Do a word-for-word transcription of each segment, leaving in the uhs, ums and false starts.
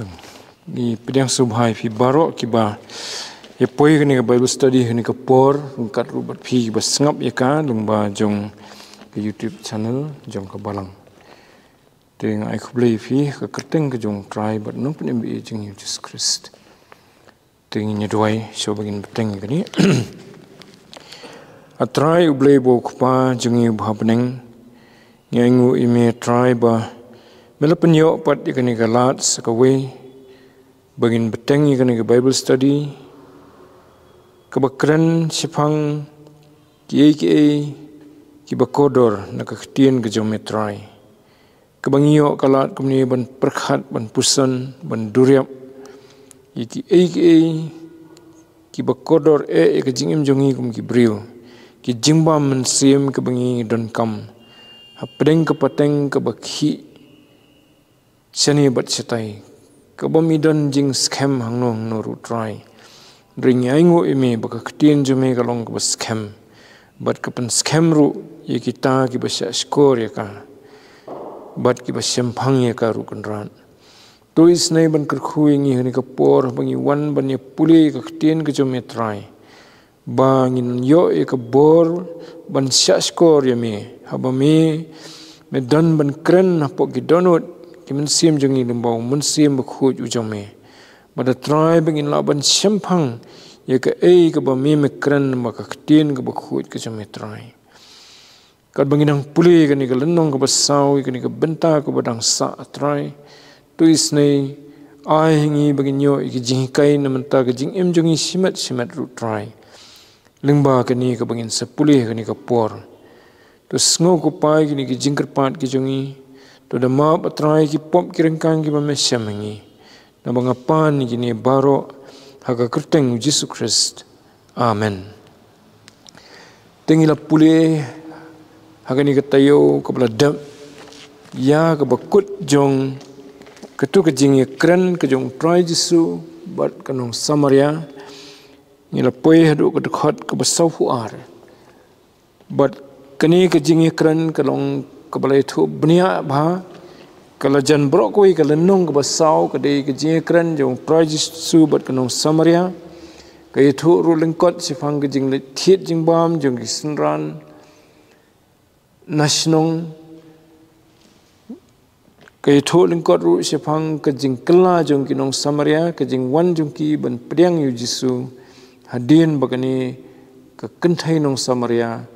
Ngi pdiang sngewbha ïa phi baroh kiba ïa poi kane ka Bible study kane ka por, ryngkat ruh bad phi kiba sngap ïa ka lyngba jong ka YouTube channel jong ka Balang. Te nga ai khublei ïa phi ha ka kyrteng ka jong u Trai bad u Nongpynim ba ïeit jong ngi u Jisu Khrist. Te ngin ïa duwai shuwa ba ngin bteng ïa kane. A Trai U Blei ba u Kpa jong ngi uba ha bneng, ngi ainguh ïa me Trai ba me la pynïoh pat ïa kane ka lad sa kawei ba ngin bteng ïa kane ka Bible study kaba kren shaphang kiei kiei kiba kordor na ka ktien ka jong me Trai. Kaba ngi ïoh ka lad kumne ban pyrkhat, ban puson, ban duriap ïa kiei kiei kiba kordor eh ïa ka jingim jong ngi kum ki briew, ki jingbam mynsiem kiba ngi donkam hapdeng ka pateng kaba khih shane bad shatai, kaba ym don jingskhem hangno hangno ruh Trai. Hynrei ngi ainguh ïa me ba ka ktien jong me ka long kaba skhem bad ka pynskhem ruh ïa kita kiba shah shkor ïa ka bad kiba shemphang ïa ka ruh Kynrad. To isynei ban kyrkhu ïa ngi ha kane ka por ba ngi wan ban ïa pule ïa ka ktien ka jong me Trai, ba ngin ïoh ïa ka bor ban shah shkor ïa me, haba me me don ban kren hapoh ki dohnud ki mynsiem jong ngi lyngba u Mynsiem Bakhuid u jong me. Bad A Trai, ba ngin lah ban shemphang ïa kaei kaba me me kren lyngba ka ktien kaba khuid ka jong me Trai. Katba ngi nang pule ïa kane ka lynnong kaba saw, ïa kane ka bynta kaba dang sah A Trai, to isynei ai ha ngi ba ngin ïoh ïa ka jinghikai na ka bynta ka jingim jong ngi shimet shimet ruh Trai. Lyngba kane kaba ngin sa pule ha kane ka por, to sngew ko Pa ïa kine ki jingkyrpad ki jong ngi. To da map A Trai ki pop ki ryngkang kiba me shem ha ngi. Naba nga pan ïa kine baroh ha ka kyrteng u Jisu Khrist. Amen. Te ngi la pule ha kane ka taïew kaba la dep ïa kaba kut jong katu ka jingïakren ka jong u Trai Jisu bad ka nong Samaria. Ngi la poi haduh ka dkhot kaba sawphew ar. Bad kane ka jingïakren ka long kaba la ïathuh bniah bha. Ka la jan baroh kawei ka lynnong kaba saw, ka dei ka jingïakren jong u Trai Jisu bad ka nong Samaria. Ka ïathuh ruh lyngkot shaphang ka jingleit thied jingbam jong ki synran na shnong. Ka ïathuh lyngkot ruh shaphang ka jingkylla jong ki nong Samaria, ka jingwan jong ki ban pdiang ïa u Jisu, hadien ba kane ka kynthei nong Samaria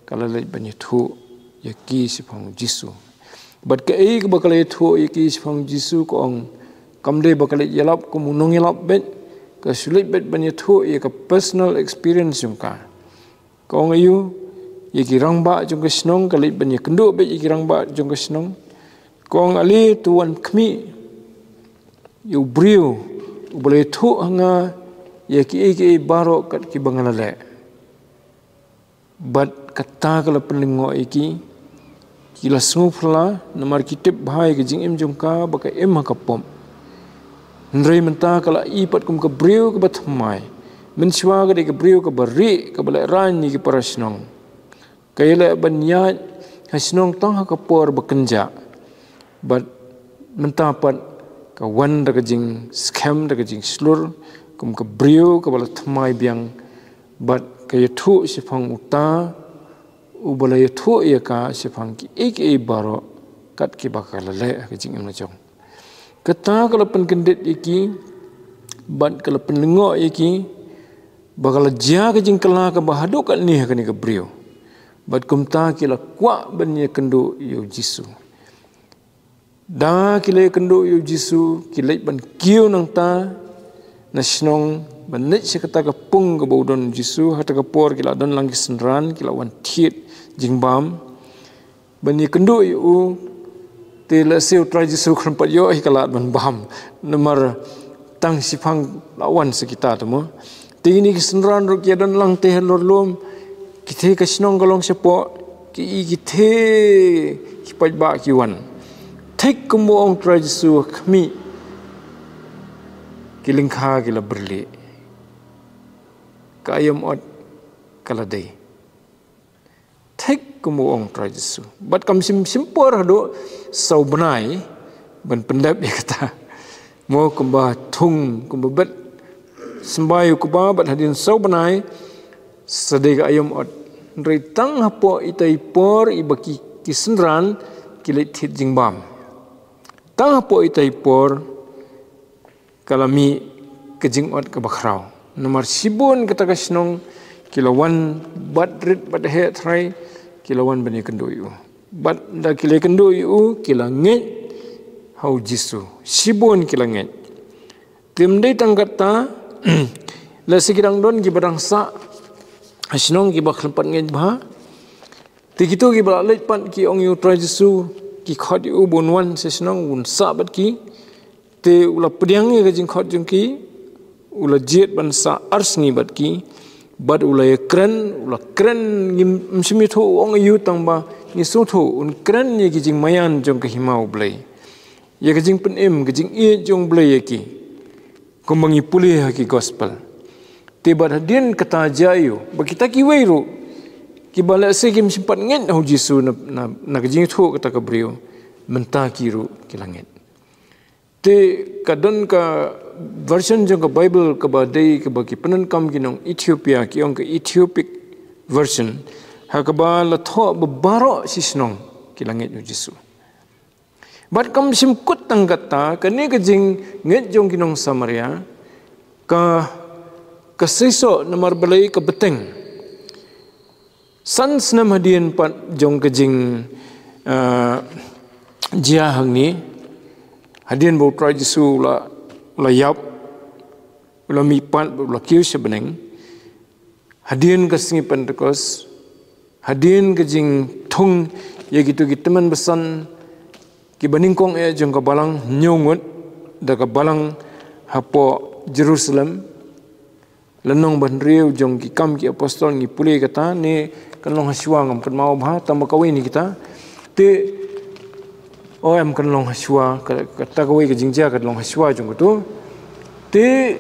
ka la leit ban ïathuh ïa ki shaphang u Jisu. Bad kaei kaba ka la ïathuh ïa ki shaphang u Jisu, ka ong, kam dei ba ka leit ïalap kum u nongïalap beit, ka shu leit beit ban ïathuh ïa ka personal experience jong ka. Ka ong aïu, ïa ki rangbah jong ka shnong, ka leit ban ïakynduh beit ïa ki rangbah jong ka shnong. Ka ong, ale to wan khmih ïa u briew uba la ïathuh ha nga ïa kiei kiei baroh kat kiba nga la leh. Bad kata ka la pynlyngngoh ïa ki, ki la sngewphylla, namar ki tip bha ïa ka jingim jong ka ba ka im ha ka pop. Hynrei mynta ka la i pat kum ka briew kaba thymmai. Mynshuwa ka dei ka briew kaba rieh, kaba lehraiñ ïa ki para shnong. Ka ïaleh ban ïaid ha shnong tang ha ka por ba kynjah. Bad mynta pat ka wan da ka jingskhem, da ka jingshlur kum ka briew kaba la thymmai biang. Bad ka ïathuh shaphang uta uba la ïathuh ïa ka shaphang kiei kiei baroh kat kiba ka la leh ha ka jingim la jong. Kata ka la pynkyndit ïa ki bad ka la pynlyngngoh ïa ki ba ka la jia ka jingkylla kaba haduh katne ha kane ka briew. Bad kumta ki la kwah ban ïakynduh ïa u Jisu. Da ki la ïakynduh ïa u Jisu, ki leit ban kiew nangta na shnong, ban leit sha kata ka pung kaba u don u Jisu. Ha kata ka por ki la don lang ki synran, ki la wan thied jingbam ban ïakynduh ïa u. Te lehse u Trai Jisu khlem pat ïoh ïa ka lad ban bam, namar tang shiphang la wan sa kita te mo. Te kine ki synran ruh ki ïadon lang te halor lum, ki thei ka shnong ka long shapoh, ki i ki thei ki paidbah ki wan. Thik kumba ong u Trai Jisu, khmih, ki lyngkha ki la byrlih. Ka aïom ot ka la dei. Thik kumba ong u Trai Jisu. Bad kam shim, shim por haduh saw bnai ban pyndep ïa kata. Mo kumba thung, kumba bet symbai u kba bad hadien saw bnai sa dei ka aïom ot. Hynrei tang hapoh ita i por iba ki, ki synran ki leit thied jingbam. Tang hapoh ita i por ka la mih ka jingot kaba khraw. Namar shibun kata ka shnong ki la wan bad rit bad heh tharai, ki la wan ban ïakynduh ïa u. Bad da ki la ïakynduh ïa u ki la ngeit ha u Jisu. Shibun ki la ngeit. Te ym dei tang kata, lehse ki dang don kiba dang sah ha shnong kiba khlem pat ngeit bha. Te kito kiba la leit pat ki ong ïa u Trai Jisu, ki khot ïa u ban wan sha shnong, un sah bad ki. Te u la pdiang ïa ka jingkhot jong ki, u la jied ban sah ar sngi bad ki, bad u la ïakren, u la kren, ngim, ym shym ïathuh u ong aïu tang ba ngi sngewthuh un kren ïa ki jingmaïan jong ka hima U Blei. Ïa ka jingpynim, ka jingïeit jong U Blei ïa ki. Kumba ngi pule ha ki gospel. Te bad hadien kata jia ïa u, ba kita kiwei ruh kiba lehse kim shym pat ngeit ha u Jisu na, na, na ka jingïathuh kata ka briew, mynta ki ruh ki la ngeit. Te ka don ka version jong ka Bible kaba dei kaba ki pyndonkam ki nong Ethiopia, ki ong ka Ethiopic version. Ha kaba la thoh ba baroh shi shnong ki la ngeit ïa u Jisu. Bad kam shym kut tang kata, kane ka jingngeit jong ki nong Samaria ka, ka seisoh namar balei ka bteng. San snem hadien pat jong ka jing, ah, jia hangne, hadien ba u Trai Jisu u la, u la ïap, u la mihpat, u la kiew sha bneng. Hadien ka sngi Pentekost, hadien ka jingthung ïa kito ki tymmen basan kiba nyngkong eh jong ka balang, hynñiew ngut da ka balang hapoh Jerusalem. Lynnong ba hynriew jong Ki Kam ki Apostol ngi pule kata, ne kan long hashwa ngam kynmaw bha, tang ba kawei na kita. Te, o em, kan long hashwa, ka, kata kawei ka jingjia kan long hashwa jong kato. Te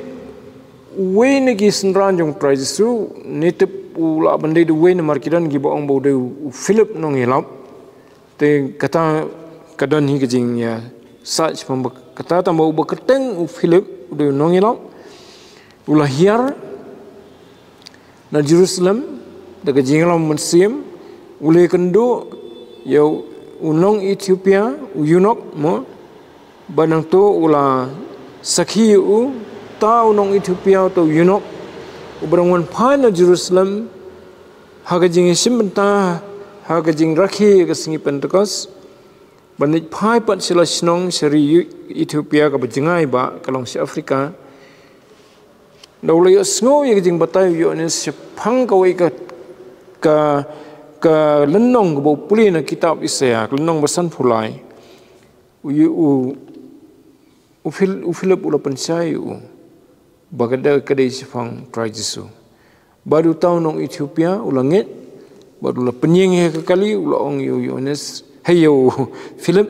uwei na ki synran jong u Trai Jisu, ne tip u lah ban dei da uwei namar ki don kiba ong ba u dei u Philip nongïalap. Te kata ka don hi ka jingïasaid shaphang ba kata, tang ba uba kyrteng u Philip u dei u nongïalap. U la hiar na Jerusalem da ka jingïalam mynsiem, u la ïakynduh ïa u nong Ethiopia, u eunuch mo, ba nangta u la sakhi ïa u, uta u nong Ethiopia, uta u eunuch uba dang wan phai na Jerusalem ha ka jingïashim bynta, ha ka jingrakhe ïa ka sngi Pentekost, ban leit phai pat sha la shnong sha ri Ethiopia kaba jngai ba ka long sha Afrika. Da u la ïohsngew ïa ka jingbatai u Ïoannis shaphang kawei ka, ka, ka lynnong kaba u pule na kitab Isaïah, ka lynnong ba sanphew lai. U, u, u Phil-, u Philip u la pynshai ïa u ba ka dei, ka dei shaphang Trai Jisu. Bad uta u nong Ethiopia u la ngeit, bad u la pynïeng ha ka kali, u la ong ïa u Ïoannis, hei ïa u Philip,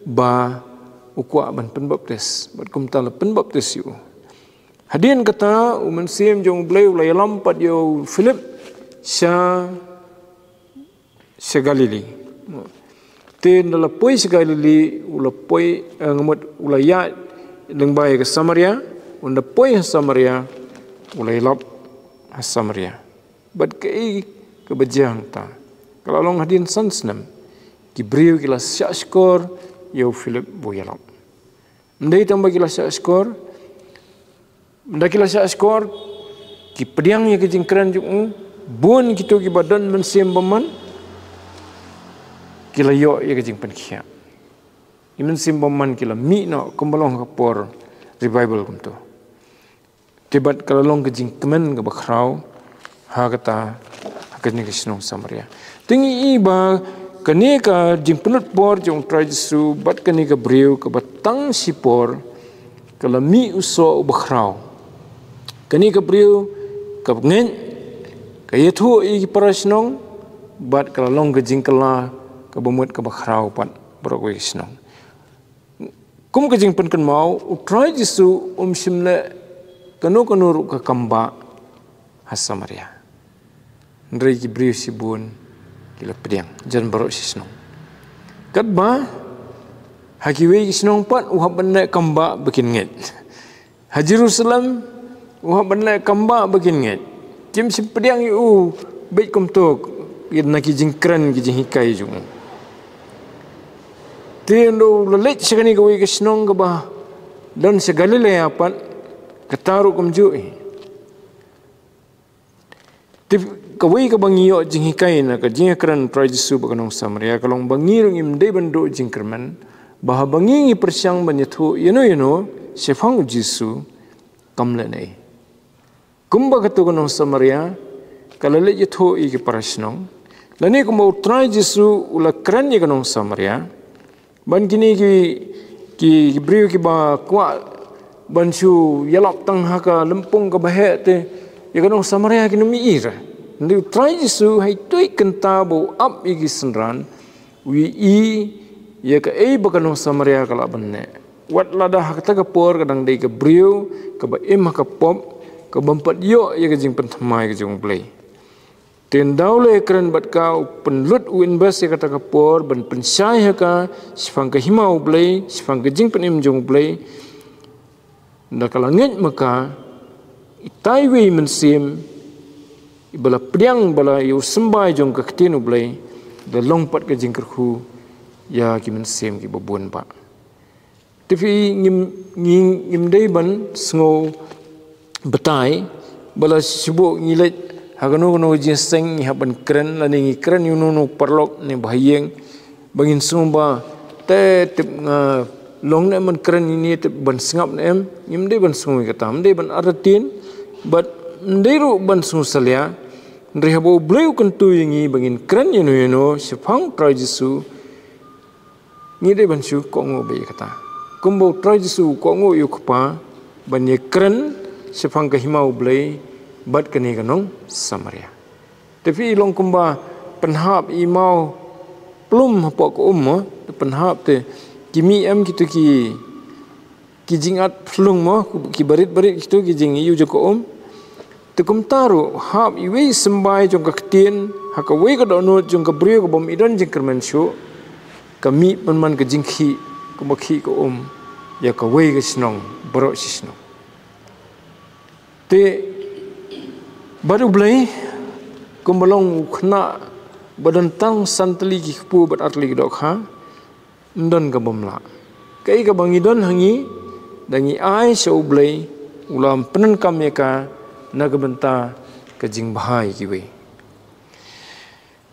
ba u kwah ban pynbaptis, bad kumta la pynbaptis ïa u. Hadien kata u Mynsiem jong U Blei u la ïalam pat ïa u Philip sha sha Galili. Te ynda la poi sha Galili, u la poi, eh, nga mut u la ïaid lyngba ïa ka Samaria, ynda poi ha Samaria, u la ïalap ha Samaria. Bad kaei kaba jia hangta? Ka la long hadien san snem, ki briew ki la shahshkor ïa u Philip ba u ïalap. Ym dei tang ba ki la shahshkor, ynda ki la shahshkor, ki pdiang ïa ka jingkren jong u, bun kito kiba don mynsiem bymman, ki la ïoh ïa ka jingpynkhiah. Ki mynsiem bymman ki la mih noh kumba long ha ka por revival kumto. Te bad ka la long ka jingkmen kaba khraw ha kata, ha kane ka shnong Samaria. Te ngi i ba kane ka jingpynlut por jong U Trai Jisu bad kane ka briew kaba tang shipor ka la mih u soh uba khraw. Kane ka briew ka ngeit, ka ïathuh ïa ki para shnong, bad ka la long ka jingkylla kaba mut kaba khraw pat baroh kawei ka shnong. Kum ka jingpynkynmaw, U Trai Jisu um shym leh kano kano ruh ka kam bah ha Samaria. Hynrei ki briew shibun ki la pdiang, jan baroh shi shnong. Katba Ha kiwei ki shnong pat u hap ban leh kam ba ba kin ngeit. Ha Jerusalem u hap ban leh kam ba ba kin ngeit. Kim shym pdiang ïa u beit kumto na ki jingkren ki jinghikai jong u. Te ynda u la leit sha kane kawei ka shnong kaba don sha Galilea pat, kata ruh kumjuh hi. Te kawei kaba ngi ïoh jinghikai na ka jingïakren u Trai Jisu bad ka nong Samaria ka long ba ngi ruh ngim dei ban duh jingkyrmen ba haba ngi ngi pyrshang ban ïathuh ïano ïano shaphang u Jisu, kam leh ei. Kumba katu ka nong Samaria ka la leit ïathuh ïa ki para shnong, lane kumba u Trai Jisu u la kren ïa ka nong Samaria, ban kine ki, ki, ki briew kiba kwah ban shu ïalap tang ha ka lympung kaba heh te, ïa ka nong Samaria kin ym ïohi re. Hynrei u Trai Jisu ha itu i kynta ba u ap ïa ki synran, u ïohi ïa kaei ba ka nong Samaria ka lah ban leh, wat lada ha kata ka por ka dang dei ka briew kaba im ha ka pop, kabym pat ïoh ïa ka jingpynthymmai ka jong u Blei. Te ynda u la ïakren bad ka, u pynlut, u invest ïa kata ka por ban pynshai ha ka shaphang ka hima u Blei, shaphang ka jingpynim jong u Blei. Ynda ka la ngeit ma ka, itai iwei i mynsiem iba la pdiang, ba la ïohsymbai jong ka ktien u Blei, da long pat ka jingkyrkhu ïa ki mynsiem kiba bun bah. Te phi, ngim, ngi, ngim dei ban sngew batai ba la shu buh ngi leit ha kano kano ka jingïaseng, ngi hap ban kren, lane ngi kren ïa uno uno u paralok ne ba ha ïing, ba ngin sngew ba te tip nga long ne em ban kren ïa ine, tip ban sngap ne em. Ngim dei ban sngew ïa kata, ym dei ban artatien bad ym dei ruh ban sngew salia. Hynrei haba u Blei u kyntu ïa ngi ba ngin kren ïano ïano shaphang u Trai Jisu, ngi dei ban shu kohnguh beit ïa kata, kumba u Trai Jisu u kohnguh ïa u Kpa ban ïakren shaphang ka hima u Blei bad kane ka nong Samaria. Te phi, long kumba pynhap i maw plum hapoh ka um mo, te pynhap te ki mih em kito ki, ki jingat phlung mo, ki barit barit kito ki jingïoh jong ka um. Te kumta ruh hap iwei i symbai jong ka ktien ha kawei ka dohnud jong ka briew kabym don jingkyrmen shuh, ka mih pynman ka jingkhih kumba khih ka um ïa kawei ka shnong baroh shi shnong. Te bad u Blei, kumba long u khynnah ba don tang san tylli ki kpu bad ar tylli ki dohkha, ym don kabym lah. Kaei kaba ngi don ha ngi, da ngi ai sha u Blei, u la pyndonkam ïa ka na ka bynta ka jingbha ïa kiwei.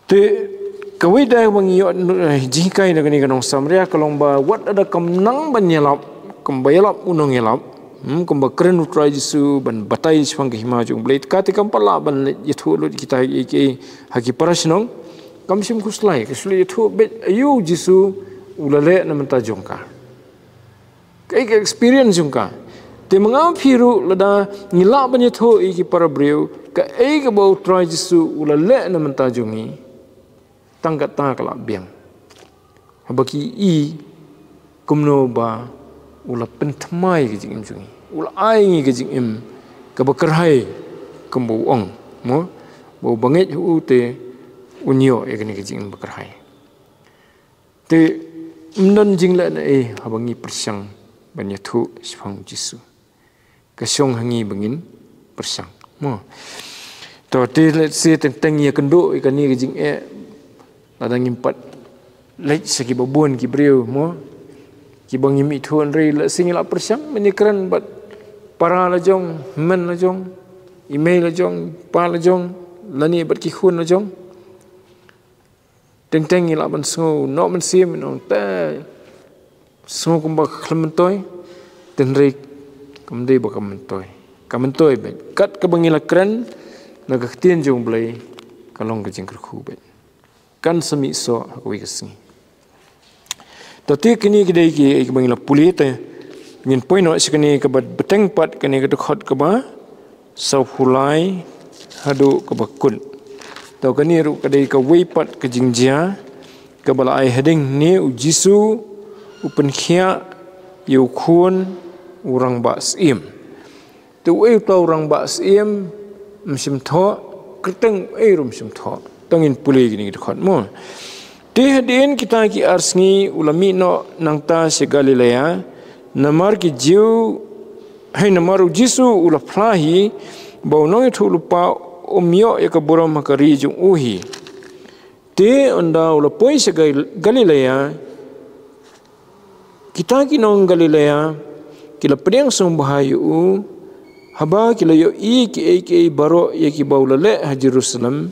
Te kawei de ba ngi ïoh, eh, jinghikai na kane ka nong Samaria ka long ba wat lada kam nang ban ïalap, kumba ïalap u nongïalap, hmm, kumba kren u Trai Jisu ban batai shaphang ka hima jong u Blei, te ka te kam pat lah ban ïathuh lut kita kiei kiei ha ki para shnong. Kam shym khuslai, ka shu leit ïathuh beit aïu u Jisu u la leh na bynta jong ka. Kaei ka experience jong ka. Te ma nga ma phi ruh, lada ngi lah ban ïathuh ïa ki para briew kaei kaba u Trai Jisu u la leh na bynta jong ngi, tang kata ka lah biang. Haba ki i kumno ba u la pynthymmai ka jingim jong ngi, u la ai ngi ka jingim kaba kyrhai, kumba u ong mo, ba uba ngeit ha u te un ïoh ïa kane ka jingim ba kyrhai. Te ym don jingleh na ei haba ngi pyrshang ban ïathuh shaphang u Jisu. Ka shong ha ngi ba ngin pyrshang mo. To te lehse teng teng ïa kynduh ïa kane ka jingeh, lada ngim pat leit sha kiba bun ki briew mo, kiba ngim ithuh, hynrei lehse ngi lah pyrshang ban ïakren bad para la jong, hynmen la jong, i mei la jong, pa la jong, lane bad ki khun la jong. Teng teng ngi lah ban sngew noh mynsiem, ngi ong te sngew kumba ka khlem myntoi, te hynrei kam dei ba ka myntoi. Ka myntoi beit. Kat kaba ngi la kren na ka ktien jong u Blei, ka long ka jingkyrkhu beit. Kan sa mih soh ha kawei ka sngi. To te kine ki dei kiei kiba ngi la pule, te ngin poi noh sha kane kaba bteng pat, kane ka dkhot kaba sawphew lai haduh kaba kut. To kane ruh ka dei kawei pat ka jingjia kaba la ai hadien ne u Jisu u pynkhiah ïa u khun u rangbah syiem. Te uei uta u rangbah syiem, ym shym thoh, kyrteng uei ruh ym shym thoh. To ngin pule kine ki dkhot mo. Te hadien kita ki ar sngi u la mih noh nangta sha Galilea, namar ki Jiw, hei namar u Jisu u la phla hi ba u nongïathuhlypa um ïoh ïa ka burom ha ka ri jong u hi. Te ynda u la poi sha Gal-, Galilea, kita ki nong Galilea ki la pdiang sngewbha ïa u, haba ki la ïohi kiei kiei baroh ïa kiba u la leh ha Jerusalem,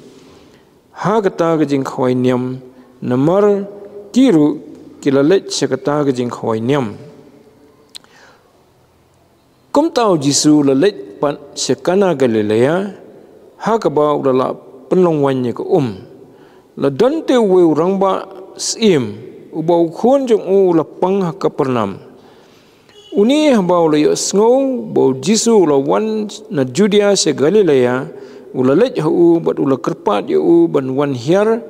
ha kata ka jingkhawai niam, namar ki ruh ki la leit sha kata ka jingkhawai niam. Kumta u Jisu u la leit pat sha Kana Galilea, ha kaba u la lah pynlong waiñ ïa ka um. La don te uwei u rangbah syiem, uba u khun jong u u la pang ha Kapernaum. Une haba u la ïohsngew ba u Jisu u la wan na Judea sha Galilea, u la leit ha u bad u la kyrpad ïa u ban wan hiar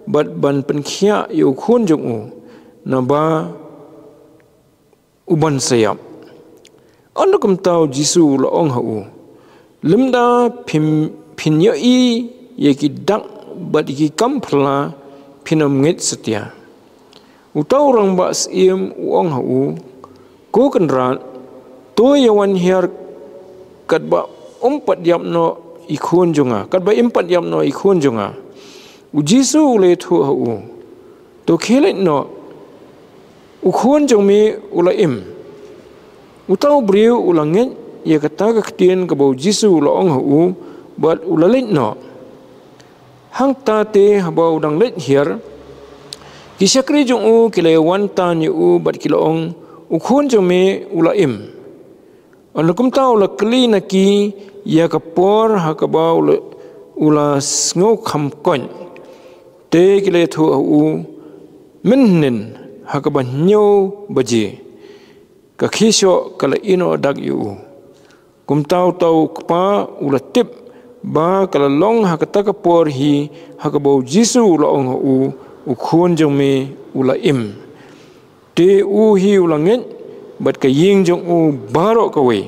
bad ban pynkhiah ïa u khun jong u, naba u ban sa ïap. Ynda kumta u Jisu u la ong ha u, lymda phin, phin ïohi ïa ki dak bad ïa ki kam phylla, phin ym ngeit satia. Uta u rangbah syiem u ong ha u, ko Kynrad, to ïa wan hiar katba um pat ïap noh i khun jong nga, katba im pat ïap noh i khun jong nga. U Jisu u la ïathuh ha u, to khie leit noh, u khun jong me u la im. Uta u briew u la ngeit ïa kata ka ktien kaba u Jisu u la ong ha u, bad u la leit noh. Hangta te haba u dang leit hiar, ki shakri jong u ki la ïa wan tan ïa u bad ki la ong, u khun jong me u la im. Ynda kumta u la kylli na ki ïa ka por ha kaba u la, u la sngew kham koit. Te ki la ïathuh ha u, mynhynnin ha kaba hynñiew baje ka khie shoh ka la ïehnoh dak ïa u. Kumta uta u kpa u la tip ba ka la long ha kata ka por hi ha kaba u Jisu u la ong ha u, u khun jong me u la im. Te u hi u la ngeit bad ka ïing jong u baroh kawei.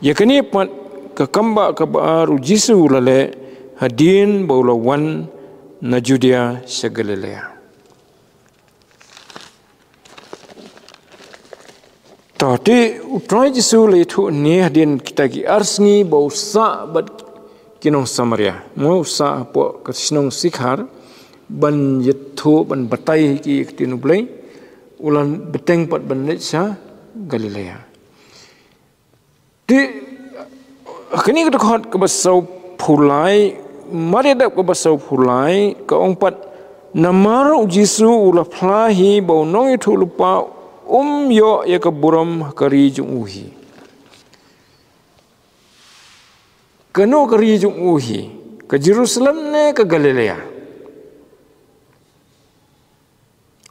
Ïa kane pat ka kambah kaba ar u Jisu u la leh hadien ba u la wan na Judea sha Galilea. To, te u Trai Jisu u la ïathuh ne hadien kita ki ar sngi ba u sah bad ki nong Samaria. Mo, u sah hapoh ka shnong Sikhar ban ïathuh, ban batai ki ktien U Blei. U la bteng pat ban leit sha Galilea. Te kane ka dkhot kaba sawphew lai, mar ïa dep kaba sawphew lai, ka ong pat, namar u Jisu u la phla hi ba u nongïathuhlypa um ïoh ïa ka burom ha ka ri jong u hi. Kano ka ri jong u hi? Ka Jerusalem ne ka Galilea?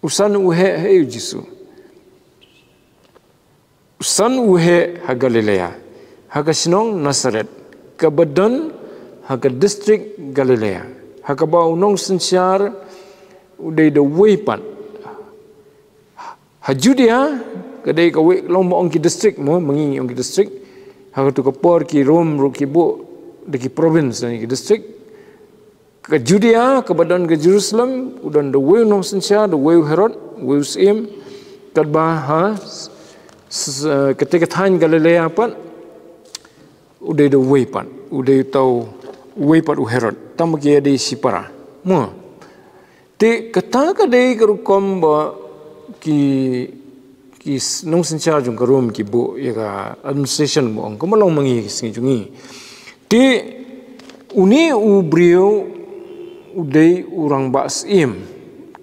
U san u heh ha ei u Jisu? U san u heh ha Galilea, ha ka shnong Nasareth, kaba don ha ka distrik Galilea, ha kaba u nongsynshar u dei da uwei pat. Ha Judea, ka dei kawei, long ma ong ki distrik, mo, ma ngi ngi ong ki distrik. Ha katu ka por ki Rom ruh ki buh da ki province ne ki distrik. Ka Judea, kaba don ka Jerusalem, u don da uwei u nongsynshar, da uwei u Herod, uwei u syiem. Katba ha s-, s-, kata ka thaiñ Galilea pat, u dei da uwei pat, u dei uta uwei pat u Herod. Tang ba ki ïa dei shipara. Mo. Te kata ka dei ka rukom ba ki, ki s-, nongsynshar jong ka Rom ki buh ïa ka administration, mo, ong kumba long ma ngi ki sngi jong ngi. Te une u briew u dei u rangbah syiem.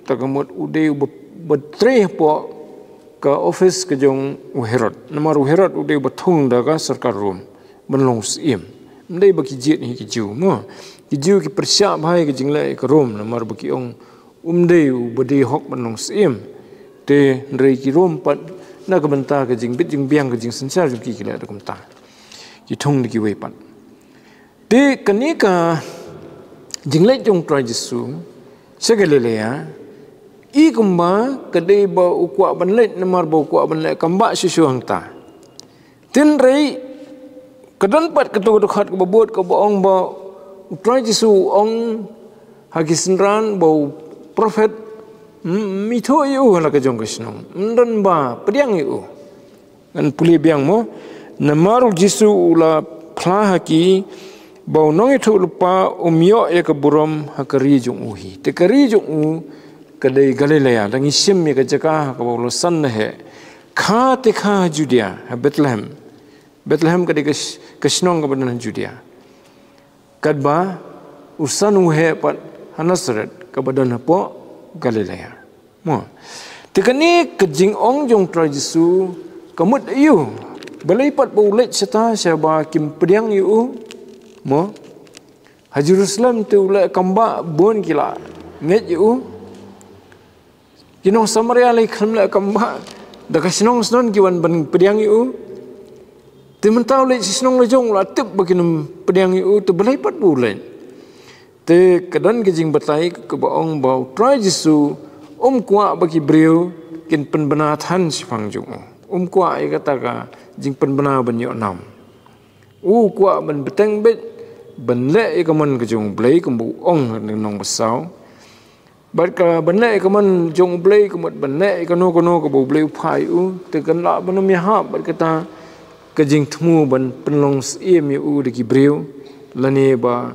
Ta ka mut u dei uba, ba trei hapoh ka office ka jong u Herod. Namar u Herod u dei uba thung da ka sorkar Rom ban long syiem. Ym dei ba ki jied hi ki Jiw, mo. Ki Jiw ki pyrshah bha ïa ka jingleh ïa ka Rom, namar ba ki ong um dei uba dei hok ban long syiem. Te hynrei ki Rom pat na ka bynta ka jingbit jingbiang ka jingsynshar jong ki ki leh da kumta. Ki thung da kiwei pat. Te kane ka jingleit jong u Trai Jisu sha Galilea, i kumba ka dei ba u kwah ban leit, namar ba u kwah ban leh kambah shuh shuh hangta. Te hynrei ka don pat kato ka dkhot kaba bud kaba ong ba u Trai Jisu u ong ha ki synran ba u prophet Ym ithuh ïa u ha la ka jong ka shnong. Ym don ba pdiang ïa u. Ngan pule biang mo. Namar u Jisu u la phla ha ki ba u nongïathuhlypa um ïoh ïa ka burom ha ka ri jong u hi. Te ka ri jong u ka dei Galilea, dang ïashim ïa ka jaka ha kaba u la san na heh. Kha te kha ha Judea, ha Bethlehem. Bethlehem ka dei ka sh-, ka shnong kaba don ha Judea. Katba u san u heh pat ha Nazareth kaba don hapoh Galilea. Mo. Te kane ka jingong jong u Trai Jisu ka mut ïa u. Balei pat ba u leit shata sha ba kim pdiang ïa u. Mo. Ha Jerusalem te u leh kambah bun ki la ngeit ïa u. Ki nong Samaria lei khlem leh kambah. Da ka shnong shnong ki wan ban pdiang ïa u. Te mynta u leit sha shnong la jong u la tip ba kin ym pdiang ïa u te balei pat ba u leit. Te ka don ka jingbatai kaba ong ba u Trai Jisu um kwah ba ki briew kin pynbna than shaphang jong u. Um kwah ïa kata ka jingpynbna ban ïoh nam. U kwah ban bteng beit ban leh ïa ka mon ka jong u Blei kumba u ong ha nong basaw. Bad ka ban leh ïa ka mon jong u Blei ka mut ban leh ïa kano kano kaba u Blei u phah ïa u, te kan lah ban ym ïahap bad kata ka jingthmu ban pynlong syiem ïa u da ki briew lane ba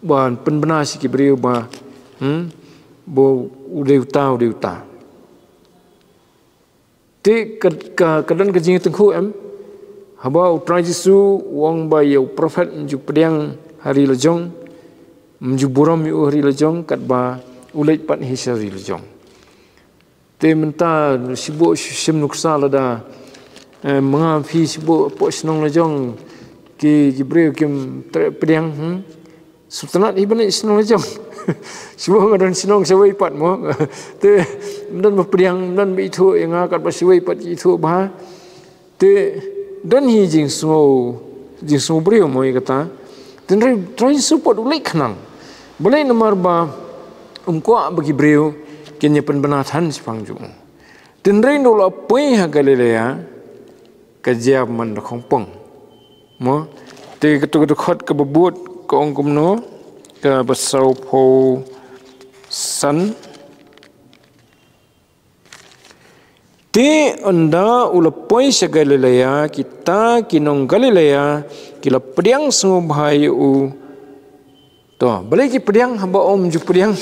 ban pynbna sha ki briew ba, hmm, ba u dei uta, u dei uta. Te ka, ka, ka don ka jingïatyngkhuh em. Haba u Trai Jisu u ong ba ïa u prophet un ju pdiang ha ri la jong, un ju burom ïa u ha ri la jong, katba u leit pat hi sha ri la jong. Te mynta shibun shim nuksa lada, eh, ma nga phi shibun hapoh shnong la jong ki, ki briew kim treh pdiang, hmm. Sngewtynnat hi ban leit shnong la jong. Shibun nga don shnong shawei pat mo. Te ym don ba pdiang, ym don ba ithuh ïa nga katba shawei pat ki ithuh bha. Te don hi jingsngew, jingsngew briew mo ïa kata. Te hynrei Trai Jisu pat u leit khnang. Balei? Namar ba um kwah ba ki briew kin ïa pynbna than shaphang jong u. Te hynrei haba u la poi ha Galilea, ka jia man da khongpong. Mo, te katu ka dkhot kaba bud ka ong kumno, kaba sawphew san. Te ynda u la poi sha Galilea, kita ki nong Galilea ki la pdiang sngewbha ïa u. To, balei ki pdiang haba um ju pdiang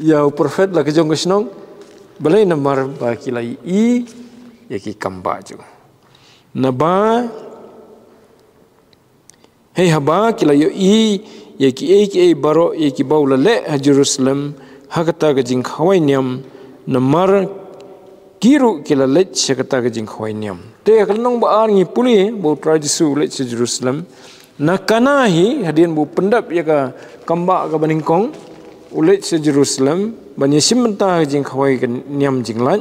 ïa u prophet la ka jong ka shnong? Balei? Namar ba ki la ïohi ïa ki kambah jong u. Naba, hei haba ki la ïohi ïa kiei kiei baroh ïa kiba u la leh ha Jerusalem ha kata ka jingkhawai niam, namar ki ruh ki la leit sha kata ka jingkhawai niam. Te ha ka lynnong ba ar ngi pule ba u Trai Jisu u leit sha Jerusalem. Na Kana hi, hadien ba u pyndep ïa ka kambah kaba nyngkong, u leit sha Jerusalem ban ïashim bynta ha ka jingkhawai ka niam jinglait.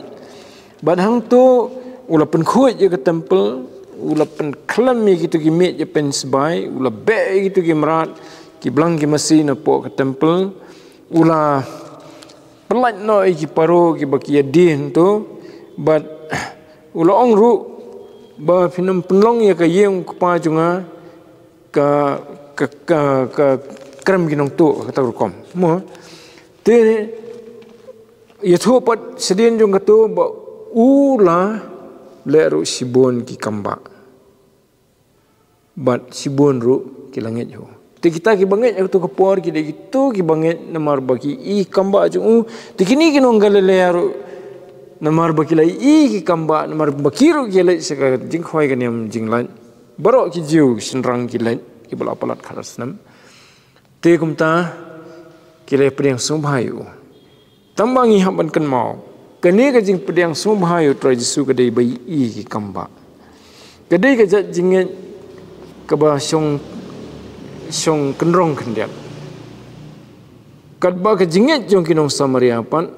Bad hangto u la pynkhuid ïa ka temple, u la pynkhlem ïa kito ki miej ïapeiñ sbai, u la beh ïa kito ki mrad ki blang ki masi napoh ka temple, u la pyllait noh ïa ki paro kiba ki ïadie hangto, bad u la ong ruh ba phin ym pynlong ïa ka ïing u Kpa jong nga ka, ka, ka, ka krem ki nongtuh, kata ka rukom. Mo. Te ïathuh pat shadien jong kato ba u la leh ruh shibun ki kambah. Bad shibun ruh ki la ngeit ha u. Te kita kiba ngeit ha kato ka por ki dei kito kiba ngeit namar ba ki ïohi kambah jong u. Te kine ki nong Galilea ruh namar ba ki la ïohi ki kambah, namar ba ki ruh ki leit sha ka jingkhawai ka niam jinglait. Baroh ki Jiw, ki shynrang ki leit, kiba la palat khadar snem. Te kumta ki la pdiang sngewbha ïa u. Tangba ngi hap ban kynmaw, kane ka jingpdiang sngewbha ïa u Trai Jisu ka dei ba ïohi ki kambah. Ka dei ka jait jingngeit kaba shong, shong kynrong khyndiat. Katba ka jingngeit jong ki nong Samaria pat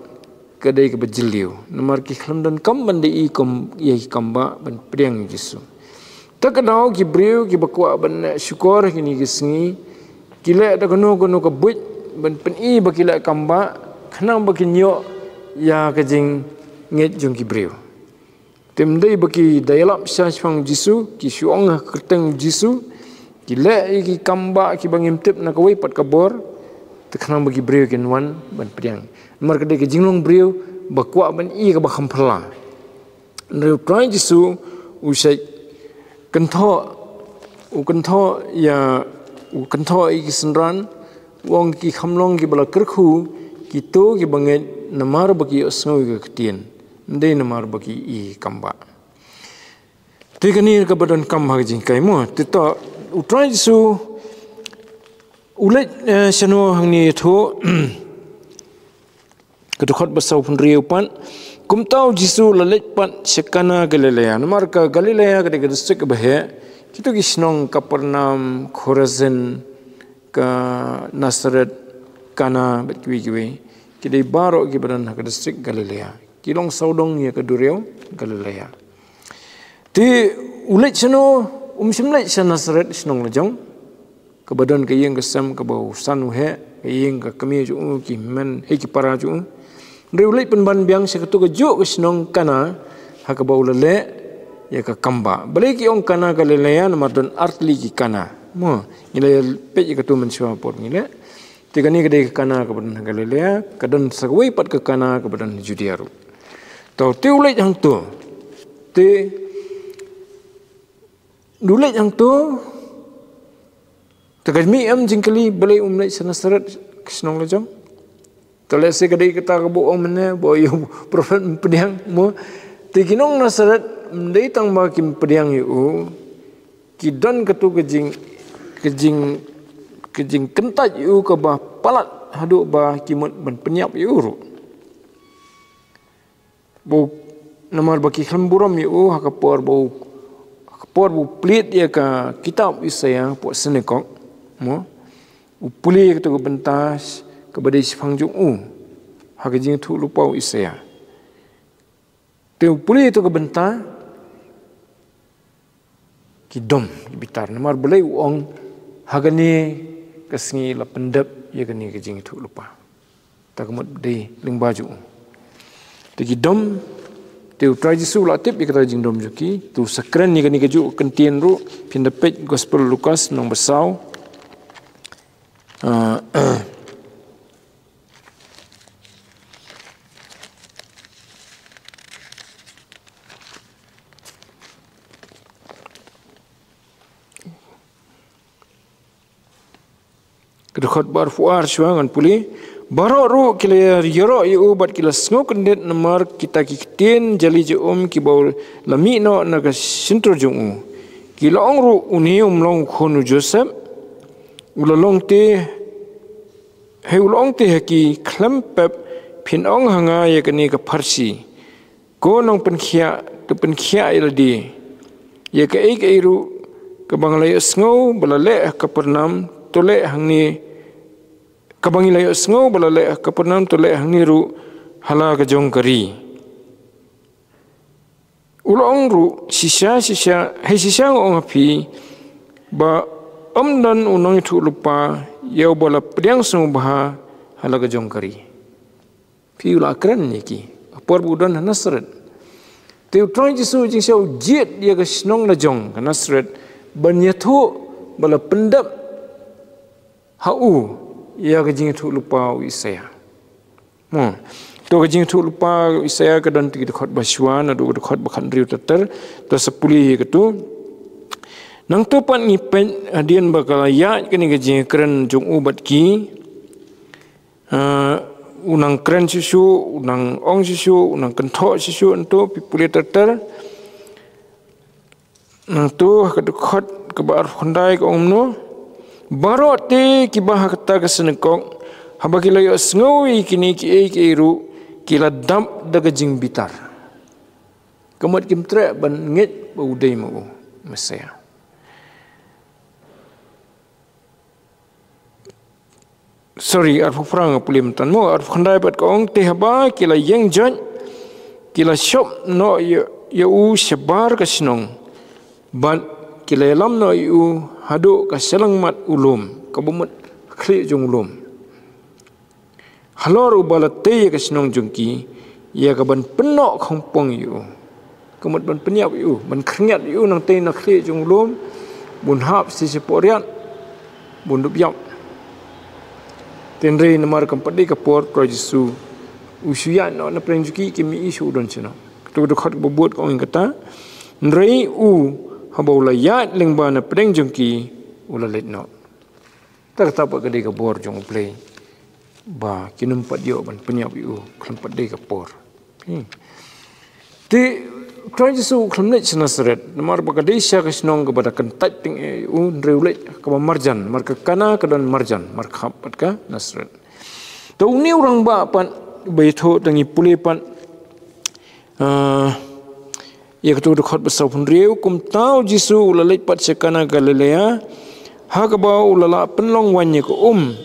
ka dei kaba jylliew, namar ki khlem donkam ban da ïohi kum ïa ki kambah ban pdiang ïa u Jisu. Ta ka daw ki briew kiba kwah ban neh shukor ha kine ki sngi, ki leh da kano kano ka buit ban pyni ba ki leh kambah, khnang ba kin ïoh ïa ka jingngeit jong ki briew. Te ym dei ba ki da ïalap sha shaphang u Jisu, ki shu ong ha ka kyrteng u Jisu, ki leh ïa ki kambah kiba ngim tip na kawei pat ka bor. Te khnang ba ki briew kin wan ban pdiang. Namar ka dei ka jinglong briew ba kwah ban ïoh kaba kham phylla. Hynrei u Trai Jisu u shait kynthoh, u kynthoh ïa, u kynthoh ïa ki synran, u ong ki kham long kiba la kyrkhu, kito kiba ngeit namar ba ki ïohsngew ïa ka ktien, ym dei namar ba ki ïohi kam ba. Te kane kaba donkam ha ka jinghikai mo. Te to u Trai Jisu u leit, eh, shano hangne ïathuh. Ka dkhot ba sawphew hynriew pat. Kumta u Jisu u la leit pat sha Kana Galilea. Namar ka Galilea ka dei ka distrik kaba heh. Kito ki shnong Kapernaum, Khorazin, ka Nasaret, Kana bad kiwei kiwei. Ki dei baroh kiba don ha ka distrik Galilea. Ki long sawdong ïa ka duriaw Galilea. Te u leit shano, um shym leit sha Nasaret shnong la jong. Kaba don ka ïing ka sem kaba u san u heh, ka ïing ka kmie jong u, ki hynmen, eh, ki para jong u. Hynrei u leit pynban biang sha kato kajuh ka shnong Kana, ha kaba u la leh ïa ka kam ba. Balei ki ong Kana Galilea, namar don artylli ki Kana. Mo, ngi la peit ïa kato mynshuwa por ngi leh. Te kane ka dei ka Kana kaba don ha Galilea, ka don sa kawei pat ka Kana kaba don ha Judea ruh. To, te u leit hangto. Te u leit hangto. Te ka mih em jingkylli, balei um leit sha Nasaret ka shnong la jong. To lehse ka dei kata kaba ong mynne, ba ïa u prophet ym pdiang mo. Te ki nong Nasaret ym dei tang ba kim pdiang ïa u. Ki don kato ka jing, ka jing, ka jingkyntait ïa u kaba palat haduh ba ki mut ban pynïap ïa u ruh. Ba u, namar ba ki khlem burom ïa u ha ka por ba u, ha ka por ba u plied ïa ka kitab Isaïah hapoh synagog, mo. U pule ïa kato ka bynta kaba dei shaphang jong u ha ka jingïathuhlypa u Isaïah. Te u pule ïa kato ka bynta, ki dom, ki bitar. Namar balei u ong, ha kane ka sngi la pyndep ïa kane ka jingïathuhlypa. Ta ka mut dei lyngba jong u. Te ki dom, te u Trai Jisu u la tip ïa kata ka jingdom jong ki, te u sa kren ïa kane kajuh ka kyntien ruh, phin da peit Gospel Lukas lynnong ba saw. Ah, Ka dkhot ba arphew ar shuwa ngan pule. Baroh ruh ki la ïaroh ïa u bad ki la sngewkyndit namar kita ki ktien jali jong u kiba u la mih noh na ka shyntur jong u. Ki la ong ruh, une um long u khun u Joseph. U la long te, hei u la ong te ha ki, khlem pep phin ong ha nga ïa kane ka pharshi. Ko nongpynkhiah, to pynkhiah ïa lade. Ïa kaei kaei ruh kaba ngi la ïohsngew ba la leh ha Kapernaum, to leh hangne, kaba ngi la ïohsngew ba la leh ha Kapernaum, to leh hangne ruh ha la ka jong ka ri. U la ong ruh, shisha, shisha, hei shisha nga ong ha phi, ba ym don u nongïathuhlypa ïa uba la pdiang sngewbha ha la ka jong ka ri. Phi, u la kren ïa ki ha por ba u don ha Nasaret. Te u Trai Jisu jingshisha u jied ïa ka shnong la jong ka Nasaret ban ïathuh ba la pyndep ha u ïa ka jingïathuhlypa u Isaïah. Hmm. To ka jingïathuhlypa u Isaïah ka don te ki dkhot ba shuwa naduh ka dkhot ba khathynriew ter ter. To sa pule ïa kato. Nangta pat ngi peit hadien ba ka la ïaid kane ka jingkren jong u bad ki. Ah, u nang kren shuh shuh, u nang ong shuh shuh, u nang kynthoh shuh shuh, nangta phi pule ter ter. Nangta ha ka dkhot kaba arphew khyndai ka ong kumno. Baroh te kiba ha kata ka synagog, haba ki la ïohsngew ïa kine kiei kiei ruh, ki la dap da ka jingbitar. Ka mut kim treh ban ngeit ba u dei ma u Messiah. Sorry, arphew phra nga pule mynta mo, arphew khyndai pat ka ong, te haba ki la ïeng joit, ki la shop noh ïa, ïa u shabar ka shnong. Bad ki la ïalam noh ïa u haduh ka shyllangmat u lum, kaba mut khlieh jong u lum. Halor uba la tei ïa ka shnong jong ki, ïa kaban pynnoh khongpong ïa u. Ka mut ban pynïap ïa u, ban khyrngiat ïa u nangtei na khlieh jong u lum, bun hap sha shapoh riat, bun dup ïap. Hynrei namar kam pat dei ka por, Trai Jisu u shu ïaid noh na pdeng jong ki, kim i shu don shano. Kato ka dkhot kaba bud ka ong ïa kata. Hynrei u, haba u la ïaid lyngba na pdeng jong ki, u la leit noh. Te kata pat ka dei ka bor jong U Blei, ba kin ym pat ïoh ban pynïap ïa u khlem pat dei ka por. Hmm. Te Trai Jisu u khlem leit sha Nasaret, namar ba ka dei sha ka shnong kaba da kyntait tyngeh ïa u, hynrei u leit kaba marjan, namar ka Kana ka don marjan markhap bad ka Nasaret. Te une u rangbah pat, ba ïathuh tang ïa pule pat, ah, ïa kato ka dkhot ba sawphew hynriew, kumta U Jisu u la leit pat sha Kana Galilea, ha kaba u la lah pynlong waiñ ïa ka um.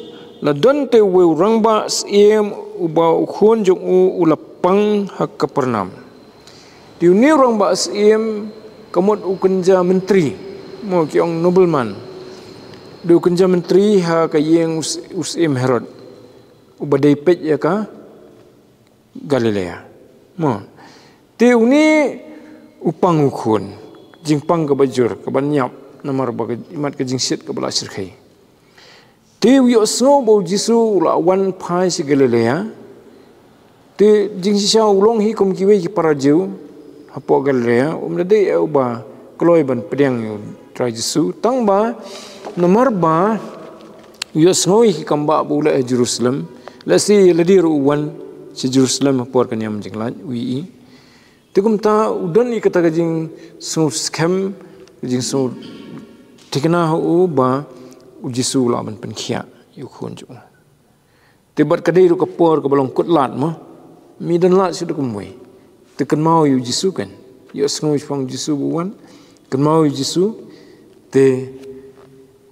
La don te uwei u rangbah syiem, uba u khun jong u u la pang ha Kapernaum. Te une u rangbah syiem, ka mut u kynja myntri, mo, ki ong nobleman. Dei u kynja myntri ha ka ïing u s-, u syiem Herod, uba dei peit ïa ka Galilea. Mo. Te une u pang u khun, jingpang kaba jur, kaba ñiap, namar ba ka, imat ka jingshit kaba la shyrkhei. Te u ïohsngew ba U Jisu u la wan phai sha Galilea. Te jingshisha u long hi kum kiwei ki para Jiw hapoh Galilea, um da dei uba kloi ban pdiang ïa U Trai Jisu. Tang ba, namar ba u ïohsngew ïa ki kam bah ba u leit ha Jerusalem, lehse lade ruh u wan sha Jerusalem ha por ka niam jinglait, u ïohi. Te kumta u don ïa kata ka jingsngew skhem, ka jingsngew thikna ha u ba U Jisu u lah ban pynkhiah ïa u khun jong u. Te bad ka dei ruh ka por kaba long kut lad mo. Ym don lad shuh da kumwei. Te kynmaw ïa U Jisu kan. Ïohsngew shaphang U Jisu ba u wan. Kynmaw ïa U Jisu. Te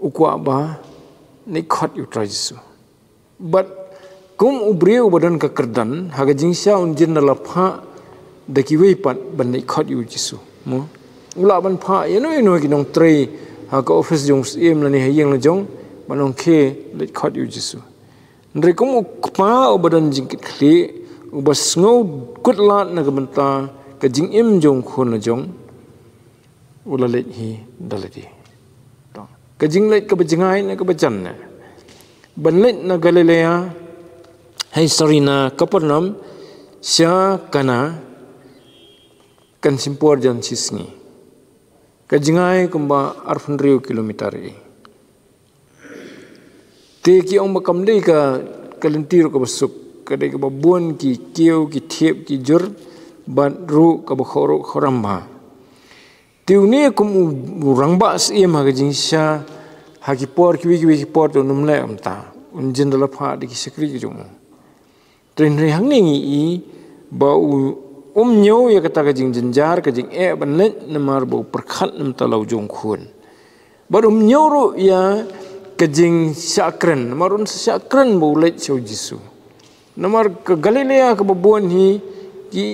u kwah ban leit khot ïa U Trai Jisu. Bad kum u briew uba don ka kyrdan, ha ka jingshisha un jin da la phah da kiwei pat ban leit khot ïa U Jisu. Mo. U lah ban phah ïano ïano ki nongtrei ha ka ophis jong u syiem lane ha ïing la jong, ban ong khie leit khot ïa U Jisu. Hynrei kum u kpa uba don jingkitkhlieh, uba sngew kut lad na ka bynta ka jingim jong u khun la jong, u la leit hi da lade. Ka jingleit kaba jngai ne kaba jan ne. Ban leit na Galilea, hei, sorry, na Kapernaum sha Kana, kan shim por jan shi sngi. Ka jngai kumba arphew hynriew kilometer ïa. Te ki ong ba kam dei ka, ka lynti ruh kaba suk, ka dei kaba bun ki kiew, ki thiep, ki jur, bad ruh kaba khawruh khawram bha. Te une kum u, u rangbah syiem ha ka jingshisha, ha ki por kiwei kiwei ki por te un ym leh kumta. Un jin da la phah da ki shakri ki jong u. Te hynrei hangne ngi i ba u, um ñiew ïa kata ka jingjynjar, ka jingeh ban leit namar ba u pyrkhat na ka bynta la u jong u khun. Bad um ñiew ruh ïa ka jingshah kren, namar un sa shah kren ba u leit sha U Jisu. Namar ka Galilea kaba bun hi, ki,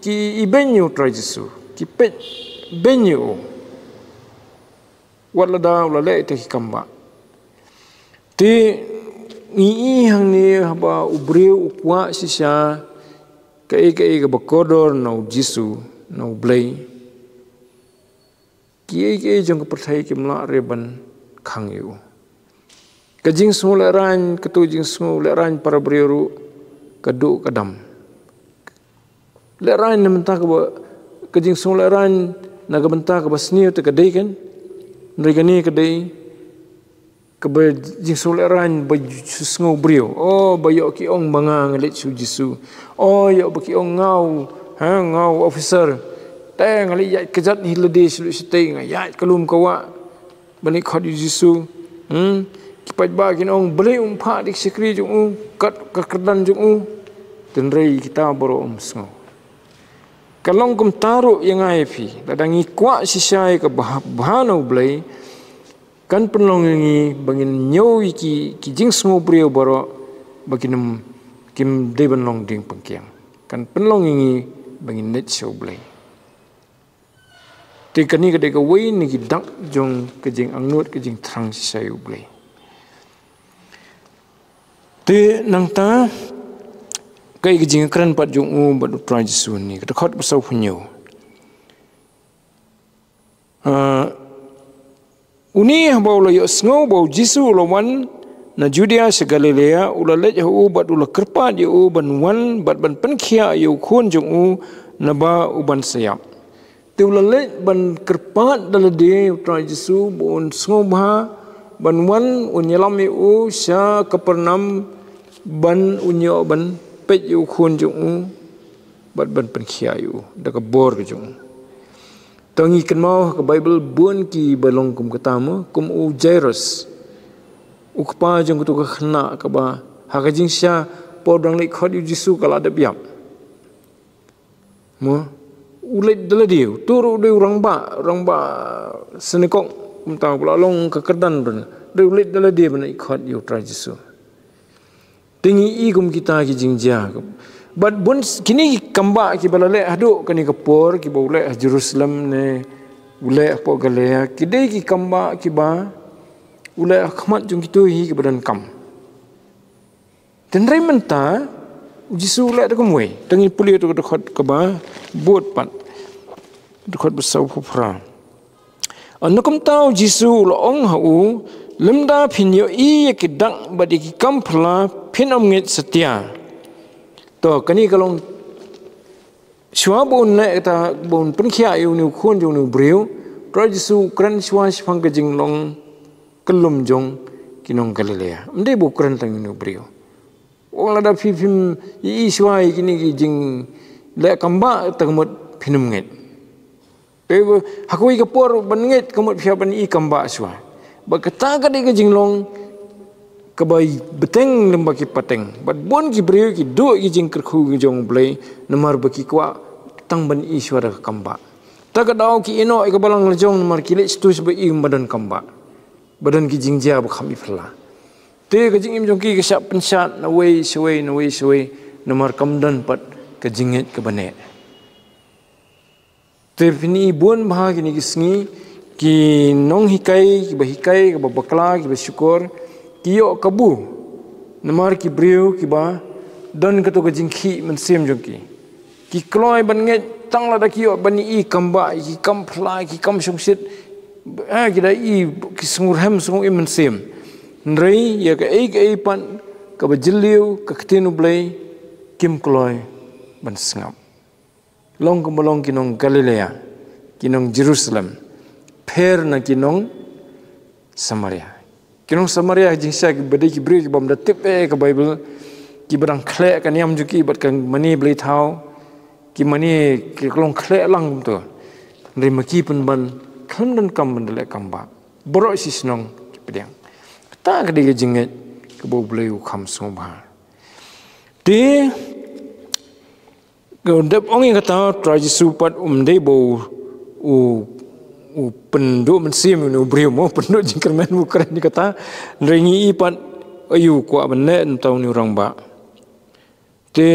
ki ibeiñ ïa U Trai Jisu, ki peit beiñ ïa u. Wat lada u la leh ïa kita ki kam bah. Te ngi i hangne haba u briew u kwah shisha kaei kaei kaba kordor na U Jisu, na U Blei, kiei kiei jong ka pyrthei kim lah re ban khang ïa u. Ka jingsngew lehraiñ, kato jingsngew lehraiñ para briew ruh ka duh ka dam. Lehraiñ na bynta kaba, ka jingsngew lehraiñ na ka bynta kaba sniew te ka dei kan. Hynrei kane ka dei kaba jingsngew lehraiñ ba ju sngew briew. O, ba ïoh ki ong ba nga nga leit sha U Jisu. O, ïoh ba ki ong nga u, ha, nga u officer. Te nga leit ïaid kjat hi lade sha lut shatei, nga ïaid ka lum ka wah ban leit khot ïa U Jisu. Hmm? Ki paidbah kin ong, balei um phah da ki shakri jong u, kat ka kyrdan jong u. Hynrei kita baroh um sngew. Ka long kumta ruh ïa nga ïa phi, lada ngi kwah shisha ïa ka bha, bha na U Blei, kan pynlong ïa ngi ba ngin ñiew ïa ki, ki jingsngew briew baroh, ba kin ym, kim dei ban long dieng pangkiang. Kan pynlong ïa ngi ba ngin leit sha U Blei. Te kane ka dei kawei na ki dak jong ka jingangnud, ka jingthrang shisha ïa U Blei. Te nangta, kaei ka jingkren pat jong u bad U Trai Jisu hangne, ka dkhot ba sawphew hynñiew. Ah, une haba u la ïohsngew ba U Jisu u la wan na Judea sha Galilaia, u la leit ha u bad u la kyrpad ïa u ban wan bad ban pynkhiah ïa u khun jong u naba u ban sa ïap. Te u la leit ban kyrpad da lade ïa u Trai Jisu ba un sngewbha ban wan un ïalam ïa u sha Kapernaum ban un ïoh ban peit ïa u khun jong u bad ban pynkhiah ïa u da ka bor ka jong u. To ngi kynmaw ha ka Baibl bun kiba long kum kata mo, kum u Jairus, u kpa jong kato ka khynnah kaba ha ka jingshisha por ba dang leit khot ïa u Jisu ka la dep ïap. Mo, u leit da lade, uto ruh u dei u rangbah, rangbah synagog, kumta ba la long ka kyrdan ruh. Dei u leit da lade ban ïakhot ïa u Trai Jisu. Te ngi i kum kita ki jingjia. Bad bun s-, kine ki kambah kiba la leh haduh kane ka por, kiba u leh ha Jerusalem ne u leh hapoh Galilaia, ki dei ki kambah kiba u leh ha khmat jong kito hi kiba donkam. Hynrei mynta u Jisu u leh da kumwei. To ngin pule ïa u dkhot kaba bud pat. Dkhot ba sawphew phra. Ynda kumta u Jisu u la ong ha u, lymda phin ïohi ïa ki dak bad ïa ki kam phylla phin ym ngeit satia. To, kane ka long shuwa ba un leh kata, ba un pynkhiah ïa une u khun jong une u briew, u Trai Jisu u kren shuwa shaphang ka jinglong kyllum jong ki nong Galilaia. Ym dei ba u kren tang ïa une u briew. U ong lada phi phim i, i shuwa ïa kine ki jingleh kambah, ta ka mut phin ym ngeit. Te ha kawei ka por ban ngeit ka mut phi hap ban i kambah shuwa. Bad kata ka dei ka jinglong kaba bteng lem bad ki pateng. Bad bun ki briew ki duh ki jingkyrkhu ki jong u Blei namar ba ki kwah tang ban i shuwa da ka kambah. Ta ka daw ki ïehnoh ïa ka balang la jong namar ki leit sha tu sha ba i ba don kambah. Ba don ki jingjia ba kham i phylla. Te ka jingim jong ki ka shah pynshad nawei shawei, nawei shawei, namar kam don pat ka jingngeit kaba neh. Te phin i bun bha kine ki sngi, ki nonghikai, kiba hikai, kiba bakla, kiba shukor, ki ïoh kabu namar ki briew kiba don kato ka jingkhih mynsiem jong ki. Ki kloi ban ngeit tang lada ki ïoh ban i kambah, ki kam phylla, ki kam shongshit. Eh, ki da i, ki sngewrhem sngew im mynsiem. Hynrei ïa kaei kaei pat kaba jylliew, ka ktien u Blei, kim kloi ban sngap. Long kumba long ki nong Galilaia, ki nong Jerusalem, pher na ki nong Samaria. Ki nong Samaria jingshisha kiba dei ki briew ki bym da tip eh ka Baibl, kiba dang khleh ka niam jong ki bad ka mane blei thaw, ki mane ki long khleh lang kumto. Hynrei ma ki pynban khlem donkam ban da leh kambah. Baroh shi shnong ki pdiang. Kata ka dei ka jingngeit kaba U Blei u kham sngewbha. Te ka dep ong ïa kata, Trai Jisu pat um dei ba u, u, u pynduh mynsiem une u briew mo, pynduh jingkyrmen, u kren ïa kata. Hynrei ngi i pat aïu kwah ban leh nangta une u rangbah. Te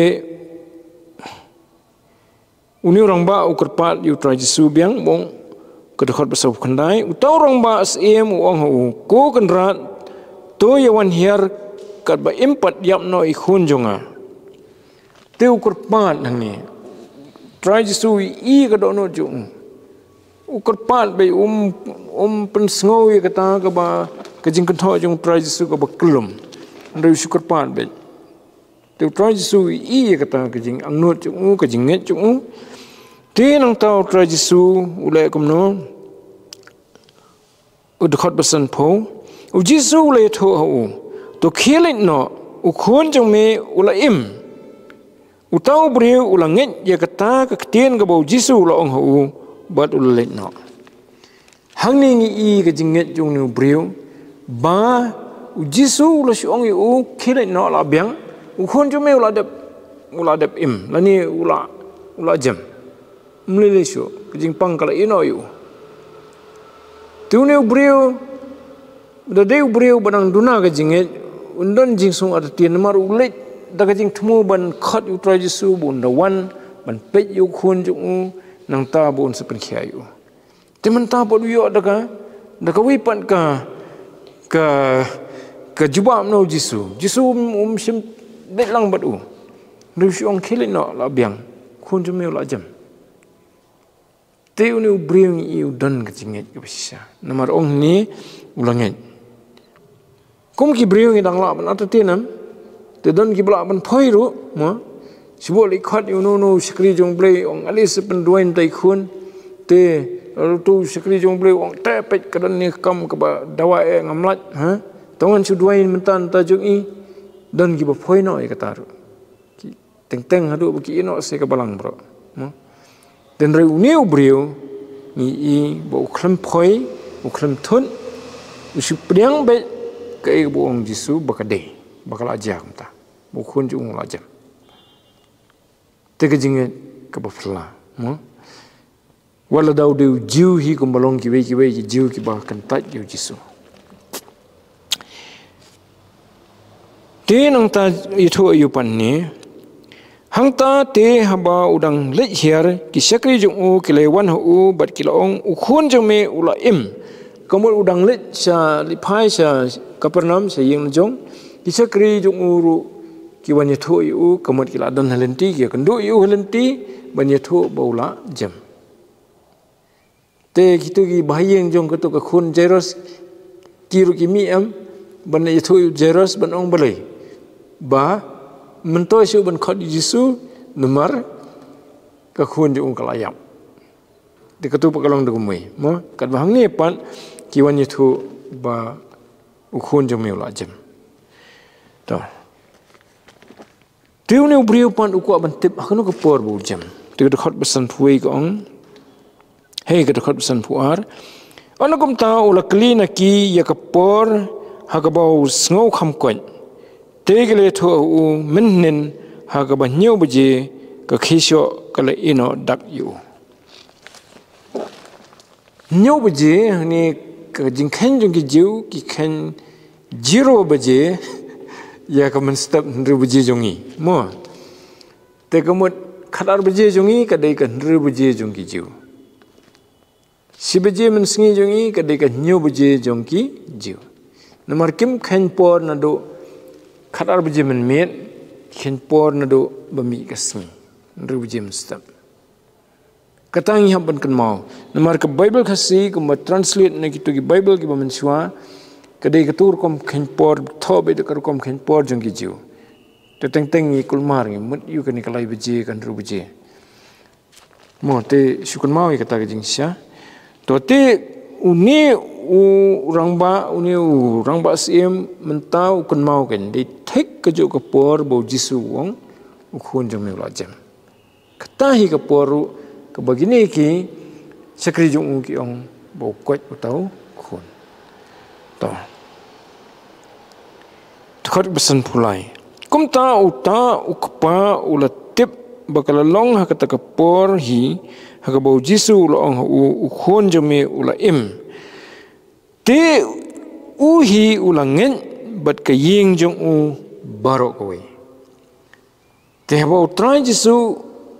une u rangbah u kyrpad ïa u Trai Jisu biang, u ong, ka dkhot ba sawphew khyndai, uta u rangbah syiem u ong ha u, Ko Kynrad, to ïa wan hiar katba im pat ïap noh i khun jong nga. Te u kyrpad hangne. Trai Jisu i ka dohnud jong u. U kyrpad beit, um, um pynsngew ïa kata kaba, ka jingkynthoh jong u Trai Jisu kaba kyllum. Hynrei u shu kyrpad beit. Te u Trai Jisu i ïa kata ka jingangnud jong u, ka jingngeit jong u. Te nangta u Trai Jisu u leh kumno? U dkhot ba sanphew. U Jisu u la ïathuh ha u, To khie leit noh, u khun jong me u la im. Uta u briew u la ngeit ïa kata ka ktien kaba u Jisu u la ong ha u, bad u la leit noh. Hangne ngi i ka jingngeit jong une u briew, ba u Jisu u la shu ong ïa u, Khie leit noh, la biang, u khun jong me u la dep, u la dep im, lane u la, u la jem. Ym lei lei shuh, ka jingpang ka la ïehnoh ïa u. Te une u briew, da dei u briew ba dang duna ka jingngeit, un don jingsngew artatien, namar u leit da ka jingthmu ban khot ïa u Trai Jisu, ba un da wan ban peit ïa u khun jong u, nangta ba un sa pynkhiah ïa u. Te mynta pat u ïoh da ka, da kawei pat ka, ka, ka jubab na u Jisu. Jisu um, um shym leit lang bad u. Hynrei u shu ong, Khie leit noh, la biang, khun jong me u la jem. Te une u briew ngi i u don ka jingngeit kaba shisha. Namar ong hangne u la ngeit. Kum ki briew ngi dang lah ban artatien em. Te don kiba lah ban poi ruh, mo. Shu buh leit khot ïa uno uno u shakri jong U Blei, ong ale sa pynduwai ïa utai u khun. Te uto u shakri jong U Blei u ong te peit ka don ne ka kam kaba dawa eh ngam lah, ha. To ngan shu duwai mynta na bynta jong i. Don kiba poi noh ïa kata ruh. Ki teng teng haduh ba ki ïeh noh sha ka balang baroh. Mo. Te hynrei une u briew ngi i ba u khlem poi, u khlem thut, u shu pdiang beit kaei kaba ong u Jisu ba ka dei, ba ka la jia kumta. Ba u khun jong u u la jem. Te ka jingngeit kaba phylla, mo. Wat la da u dei u Jiw hi kumba long kiwei kiwei ki Jiw kiba kyntait ïa u Jisu. Te nangta ïathuh ïa u pat ne, hangta te haba u dang leit hiar, ki shakri jong u ki la wan ha u bad ki la ong, u khun jong me u la im. Ka mut u dang leit sha, leit phai sha Kapernaum, sha ïing la jong. Ki shakri jong u ruh ki wan ïathuh ïa u, ka mut ki la don ha lynti, ki ïakynduh ïa u ha lynti ban ïathuh ba u la jem. Te kito ki bahaïing jong kato ka khun Jairus, ki ruh ki mih em ban ïathuh ïa u Jairus ban ong balei ba myntoi shuh ban khot ïa u Jisu, namar ka khun jong u ka la ïap. Te kato pat ka long da kumwei, mo, katba hangne pat ki wan ïathuh ba u khun jong me u la jem. To. Te une u briew pat u kwah ban tip ha kano ka por ba u jem. Te ka dkhot ba sanphew ka ong. Hei, ka dkhot ba sanphew ar. Ynda kumta u la kylli na ki ïa ka por ha kaba u sngew kham koit. Te ki la ïathuh ha u, mynhynnin ha kaba hynñiew baje ka khiew shoh ka la ïeh noh dak ïa u. Hynñiew baje, hangne ka jingkheiñ jong ki Jiw, ki kheiñ zero baje ïa ka mynstep hynriew baje jong ngi, mo. Te ka mut khatar baje jong ngi ka dei ka hynriew baje jong ki Jiw. Shi baje mynsngi jong ngi ka dei ka hynñiew baje jong ki Jiw. Namar kim kheiñ por naduh khatar baje mynmiet, kheiñ por naduh ba mih ka sngi. Hynriew baje mynstep. Kata ngi hap ban kynmaw. Namar ka Baibl Khasi kumba translate na kito ki Baibl kiba mynshuwa, ka dei kato rukom kheiñ por, thoh beit da ka rukom kheiñ por jong ki Jiw. Te teng teng ngi kulmar, ngi mut ïa u kane ka lai baje, ka hynriew baje. Mo, te shu kynmaw ïa kata ka jingshisha. To te une u rangbah, une u rangbah syiem mynta u kynmaw kan dei thik kajuh ka por ba u Jisu u ong u khun jong me u la jem. Kata hi ka por ruh kaba kine ki shakri jong u ki ong ba u koit uta u khun. To. Dkhot ba sanphew lai. Kumta uta u kpa u la tip ba ka la long ha kata ka por hi ha kaba u Jisu u la ong ha u, u khun jong me u la im. Te u hi u la ngeit bad ka ïing jong u baroh kawei. Te haba u Trai Jisu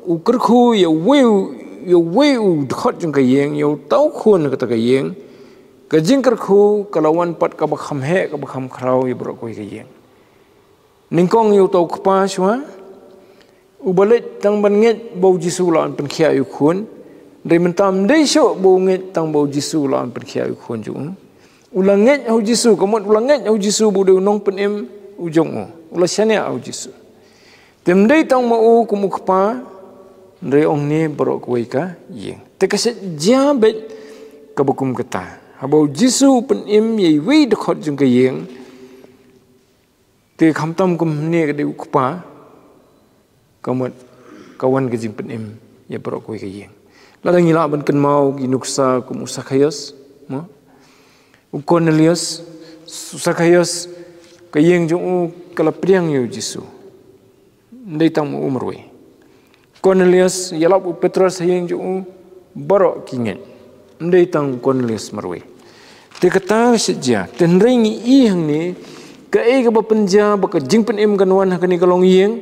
u kyrkhu ïa uwei u, ïa uwei u dkhot jong ka ïing, ïa uta u khun kata ka ïing, ka jingkyrkhu ka la wan pat kaba kham heh, kaba kham khraw ïa baroh kawei ka ïing. Nyngkong ïa uta u kpa shuwa, uba leit tang ban ngeit ba u Jisu u la wan pynkhiah ïa u khun, hynrei mynta ym dei shuh ba u ngeit tang ba u Jisu u la wan pynkhiah ïa u khun jong u. U la ngeit ha u Jisu, ka mut u la ngeit ha u Jisu ba u dei u nongpynim u jong u. U la shaniah ha u Jisu. Te ym dei tang ma u kum u kpa, hynrei ong ne baroh kawei ka ïing. Te ka shait jia beit kaba kum kata. Haba u Jisu u pynim ïa iwei i dkhot jong ka ïing. Te khamtam kum ne ka dei u kpa. Ka mut ka wan ka jingpynim ïa baroh kawei ka ïing. Lada ngi lah ban kynmaw ki nuksa kum u Sakhaios, mo? U Kornelios, u Sakhaios, ka ïing jong u ka la pdiang ïa u Jisu. Ym dei tang ma u marwei. Kornelios, ïalap u Petros ha ïing jong u, baroh ki ngeit. Ym dei tang u Kornelios marwei. Te kata ka shait jia, te hynrei ngi i hangne, kaei kaba pynjia ba ka jingpynim kan wan ha kane ka longïing,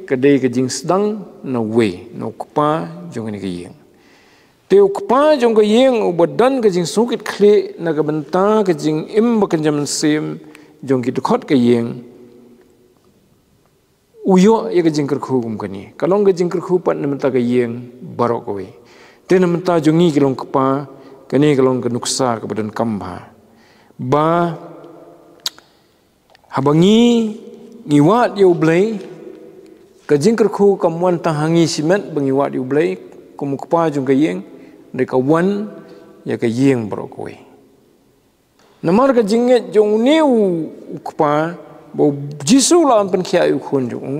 ka dei ka jingsdang na uwei, na u kpa jong kane ka ïing. Te u kpa jong ka ïing uba don ka jingsngewkitkhlieh na ka bynta ka jingim ba kynja mynsiem jong ki dkhot ka ïing. U ïoh ïa ka jingkyrkhu kum kane. Ka long ka jingkyrkhu pat na bynta ka ïing baroh kawei. Te na bynta jong ngi ki long kpa, kane ka long ka nuksa kaba donkam bha. Ba Haba ngi, ngi wad ïa U Blei, ka jingkyrkhu kam wan tang ha ngi shimet ba ngi wad ïa U Blei kum u kpa jong ka ïing, hynrei ka wan ïa ka ïing baroh kawei. Namar ka jingngeit jong une u, u kpa, ba U Jisu u la pynkhiah ïa u khun jong u,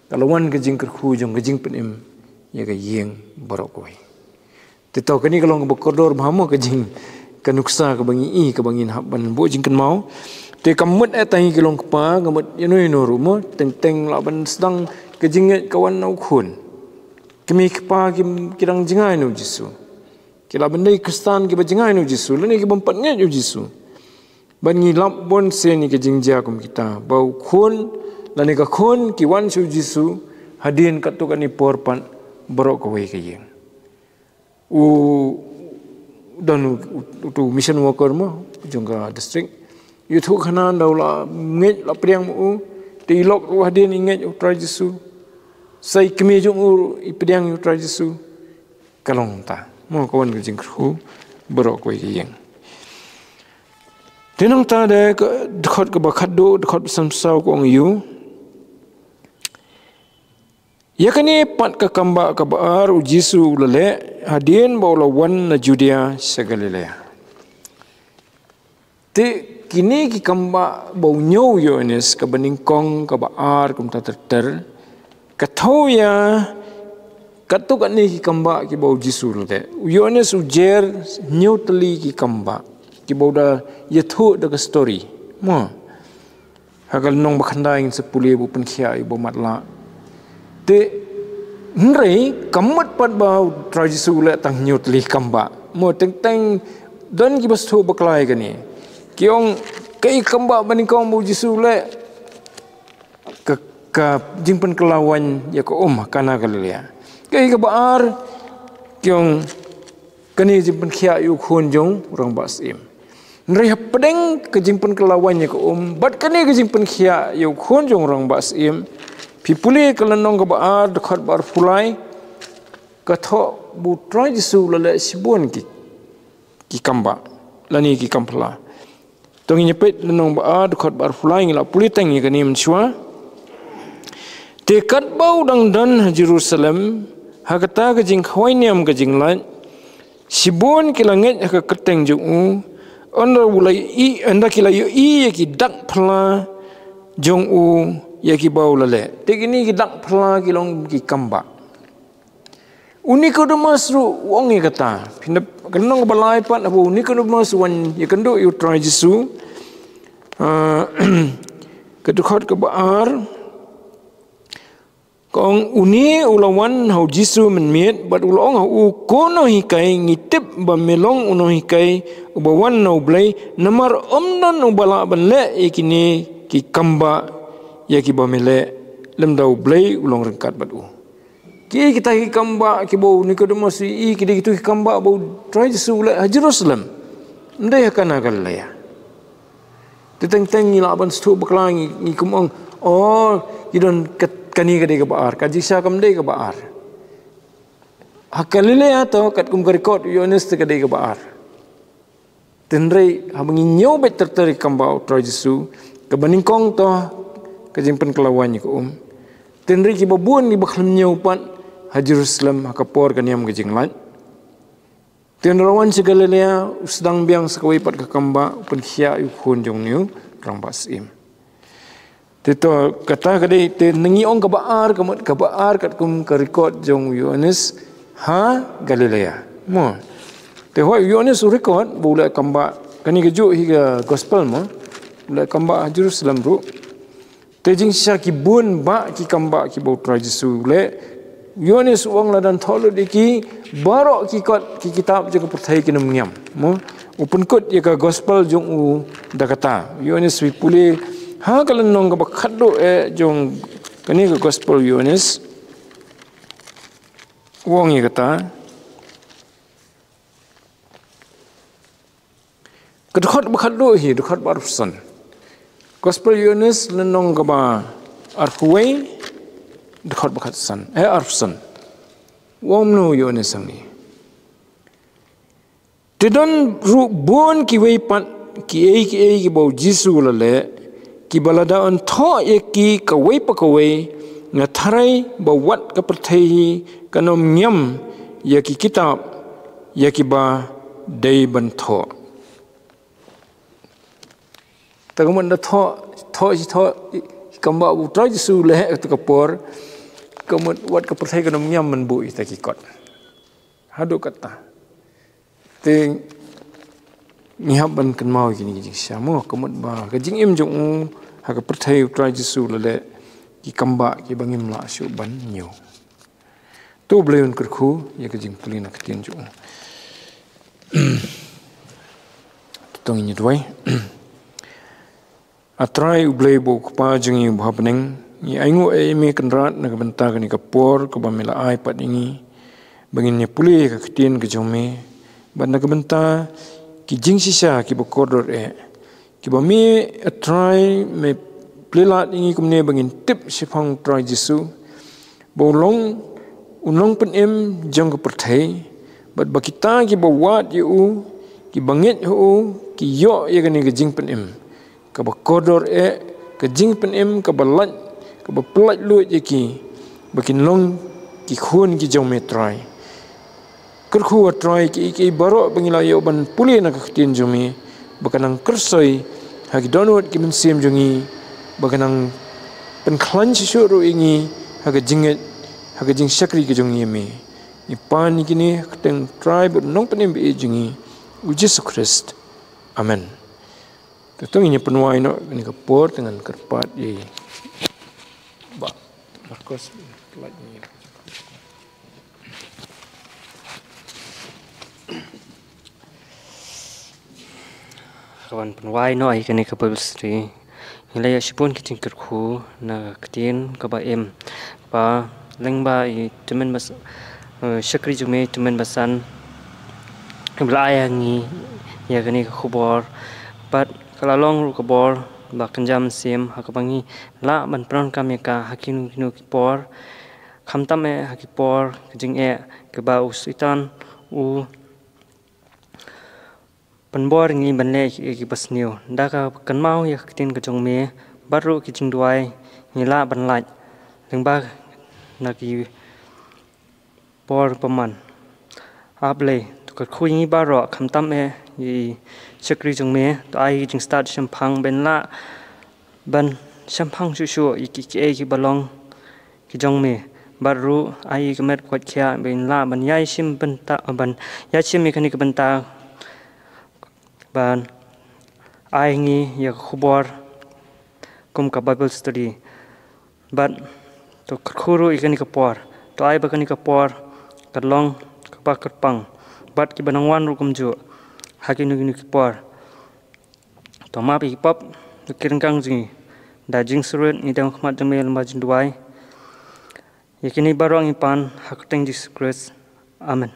ka la wan ka jingkyrkhu jong ka jingpynim ïa ka ïing baroh kawei. Te to kane ka long kaba kordor bha mo ka jing, ka nuksa kaba ngi i, kaba ngin hap ban buh jingkynmaw. Te kam mut eh tang ïa ki long kpa, ka mut ïano ïano ruh mo, teng teng lah ban sdang ka jingngeit ka wan na u khun. Kmie kpa ki, ki dang jngai na U Jisu. Ki lah ban dei Khristan kiba jngai na U Jisu, lane ki bym pat ngeit U Jisu. Ban ngi lap bun sien ïa ka jingjia kum kita, ba u khun, lane ka khun ki wan sha U Jisu, hadien katto katne por pat baroh kawei ka ïing. U don u, u, uto u mission worker mo jong ka district. Ïathuh khana, ynda u la ngeit, la pdiang ma u, te i lok ruh hadien i ngeit ïa U Trai Jisu. Sa i kmie jong u ruh i pdiang ïa U Trai Jisu. Ka long ta mo, ka wan ka jingkyrkhu baroh kawei ka ïing. Te nangta de ka dkhot kaba khatduh, dkhot ba san phew saw ka ong ïa u. Ïa kane pat ka kambah kaba ar U Jisu u la leh, hadien ba u la wan na Judia sha Galilea. Te kine ki kambah ba u ñiew u Ïoannis, kaba nyngkong, kaba ar, kumta ter ter, ka thew ïa katto katne ki kambah kiba U Jisu u la leh. U Ïoannis u jer hynñiew tylli ki kambah kiba u da ïathuh da ka story. Mo. Ha ka lynnong ba khyndai ngin sa pule ba u pynkhiah ïa u bamutlah. Te hynrei kam mut pat ba U Trai Jisu u leh tang hynñiew tylli kambah. Mo, teng teng don kiba sngewthuh bakla ïa kane. Ki ong, kaei ka kambah ba nyngkong ba U Jisu u leh? Ka, ka jingpynkylla waiñ ïa ka um ha Kana Galilea. Kaei kaba ar? Ki ong, kane jingpynkhiah ïa u khun jong u rangbah syiem. Hynrei hapdeng ka jingpynkylla waiñ ïa ka um bad kane ka jingpynkhiah ïa u khun jong u rangbah syiem, phi pule ka lynnong kaba ar, dkhot ba arphew lai, ka thoh ba U Trai Jisu u la leh shibun ki, ki kambah, lane ki kam phylla. To ngin ïa peit lynnong ba ar, dkhot ba arphew lai, ngi la pule tang ïa kane mynshuwa. Te katba u dang don ha Jerusalem, ha kata ka jingkhawai niam ka jinglait, shibun ki la ngeit ha ka kyrteng jong u, ynda u la ïohi, ynda ki la ïohi ïa ki dak phylla jong u, ïa kiba u la leh. Te kine ki dak phylla ki long ki kambah. U Nikodemus ruh u ong ïa kata. Phin ïa, ka lynnong kaba lai pat, haba u Nikodemus u wan ïakynduh ïa U Trai Jisu. Ah, ka dkhot kaba ar. Ka ong, une u la wan ha U Jisu mynmiet, bad u la ong ha u, Ko Nonghikai, ngi tip ba me long u nonghikai uba wan na U Blei, namar ym don uba lah ban leh ïa kine ki kambah ïa kiba me leh, lymda U Blei u long ryngkat bad u. Kiei kita ki kambah kiba u Nikodemus u ïohi? Ki dei kito ki kambah ba U Trai Jisu u leh ha Jerusalem, ym dei ha Kana Galilea. Te teng teng ngi lah ban sngewthuh bakla, ngi, ngi kum ong, oh, ki don kat-, kane ka dei kaba ar, ka jingshisha kam dei kaba ar. Ha Galilea to, katkum ka record u Ïoannis, te ka dei kaba ar. Te hynrei haba ngi ñiew beit ter ter ïa ki kambah U Trai Jisu, kaba nyngkong to ka jingpynkylla waiñ ïa ka um. Te hynrei kiba bun kiba khlem ñiew pat ha Jerusalem ha ka por ka niam ka jinglait. Te ynda u la wan sha Galilea, u sdang biang sa kawei pat ka kambah, u pynkhiah ïa u khun jong une u rangbah syiem. Te to, kata ka dei, te ngi ong kaba ar, ka mut kaba ar katkum ka record jong u Ïoannis ha Galilea. Mo. Te hooid u Ïoannis u record ba u leh kambah, kane kajuh hi ka gospel mo. U leh kambah ha Jerusalem ruh. Te jingshisha ki bun bah ki kambah kiba U Trai Jisu u leh. U Ïoannis u ong lada thoh lut ïa ki, baroh ki kot ki kitab jong ka pyrthei kin ym ngiam. Mo, u pynkut ïa ka gospel jong u da kata. U Ïoannis, phi pule ha ka lynnong kaba khatduh eh jong kane ka gospel u Ïoannis, u ong ïa kata. Ka dkhot ba khatduh hi, dkhot ba arphew san. Gospel Ïoannis lynnong kaba arphew wei, dkhot ba khatsan, eh, arphew san. U ong kumno u Ïoannis hangne? Te don ruh bun kiwei pat kiei kiei kiba u Jisu u la leh, kiba lada yn thoh ïa ki kawei pa kawei, nga tharai ba wat ka pyrthei hi kan ym ngiam ïa ki kitab ïa kiba dei ban thoh. Ta ka mut da thoh, thoh shi thoh, kam ba u Trai Jisu leh ha kata ka por, ka mut wat ka pyrthei kan ym ngiam ban buh ïa kita ki kot. Haduh katta. Te ngi hap ban kynmaw ïa kine ki jingshisha mo, ka mut ba ka jingim jong u ha ka pyrthei u Trai Jisu la leh ki kam ba kiba ngim lah shuh ban ñiew. To U Blei un kyrkhu ïa ka jingpule na ka ktien jong u. To ngin ïa duwai. A Trai U Blei ba u Kpa jong ngi uba ha bneng, ngi ainguh ïa me Kynrad na ka bynta kane ka por kaba me la ai pat ïa ngi ba ngin ïa pule ïa ka ktien ka jong me, bad na ka bynta ki jingshisha kiba kordor eh, kiba me A Trai me plie lad ïa ngi kumne ba ngin tip shaphang U Trai Jisu ba u long u nongpynim jong ka pyrthei, bad ba kita kiba wad ïa u, kiba ngeit ha u, ki ïoh ïa kane ka jingpynim kaba kordor eh, ka jingpynim kaba lait, kaba pyllait luid ïa ki ba kin long ki khun ki jong me Trai. Kyrkhu A Trai kiei kiei baroh ba ngi la ïoh ban pule na ka ktien jong me, ba kan nang kyrsoi ha ki dohnud ki mynsiem jong ngi, ba kan nang pynkhlaiñ shisha ruh ïa ngi ha ka jingngeit, ha ka jingshakri ka jong ngi ïa me. Ngi pan ïa kine ha ka kyrteng U Trai bad U Nongpynim ba ïeit jong ngi, U Jisu Khrist. Amen. Te to ngin ïa pynwai noh kane ka por, te ngan kyrpad ïa i Bah Marcos. Ka ban pynwai noh ïa kane ka Bible study, ngi la ïoh shibun ki jingkyrkhu na ka ktien kaba im, kaba lyngba i tymmen bas-, eh, shakri jong me tymmen basan, ba la ai ha ngi ïa kane ka khubor, bad ka la long ruh ka bor ba kynja mynsiem ha kaba ngi lah ban pyndonkam ïa ka ha kino kino ki por, khamtam eh ha ki por ka jingeh kaba u Soitan u pynbor ngi ban leh ïa kiba sniew. Da ka kynmaw ïa ka ktien ka jong me bad ruh ki jingduwai, ngi lah ban lait lyngba na ki por bymman. A Blei, to kyrkhu ïa ngi baroh, khamtam eh ïa i shakri jong me, to ai ki jingstad shemphang ban lah ban shemphang shuh shuh ïa ki, kiei kiba long ki jong me, bad ruh ai ka met ka koit khiah ban lah ban ïai shim bynta, ban ïai shim ïa kane ka bynta, ban ai ngi ïa ka khubor kum ka Bible study. Bad to kyrkhu ruh ïa kane ka por, to ai ba kane ka por kan long kaba kyrpang, bad kiba nang wan ruh kumjuh ha kino kino ki por. To map ïa ki pap, to ki ryngkang jong ngi. Da jingsyrwit ngi dang khmat jong me lyngba jingduwai. Ïa kine baroh ngi pan ha ka kyrteng Jisu Khrist. Amen.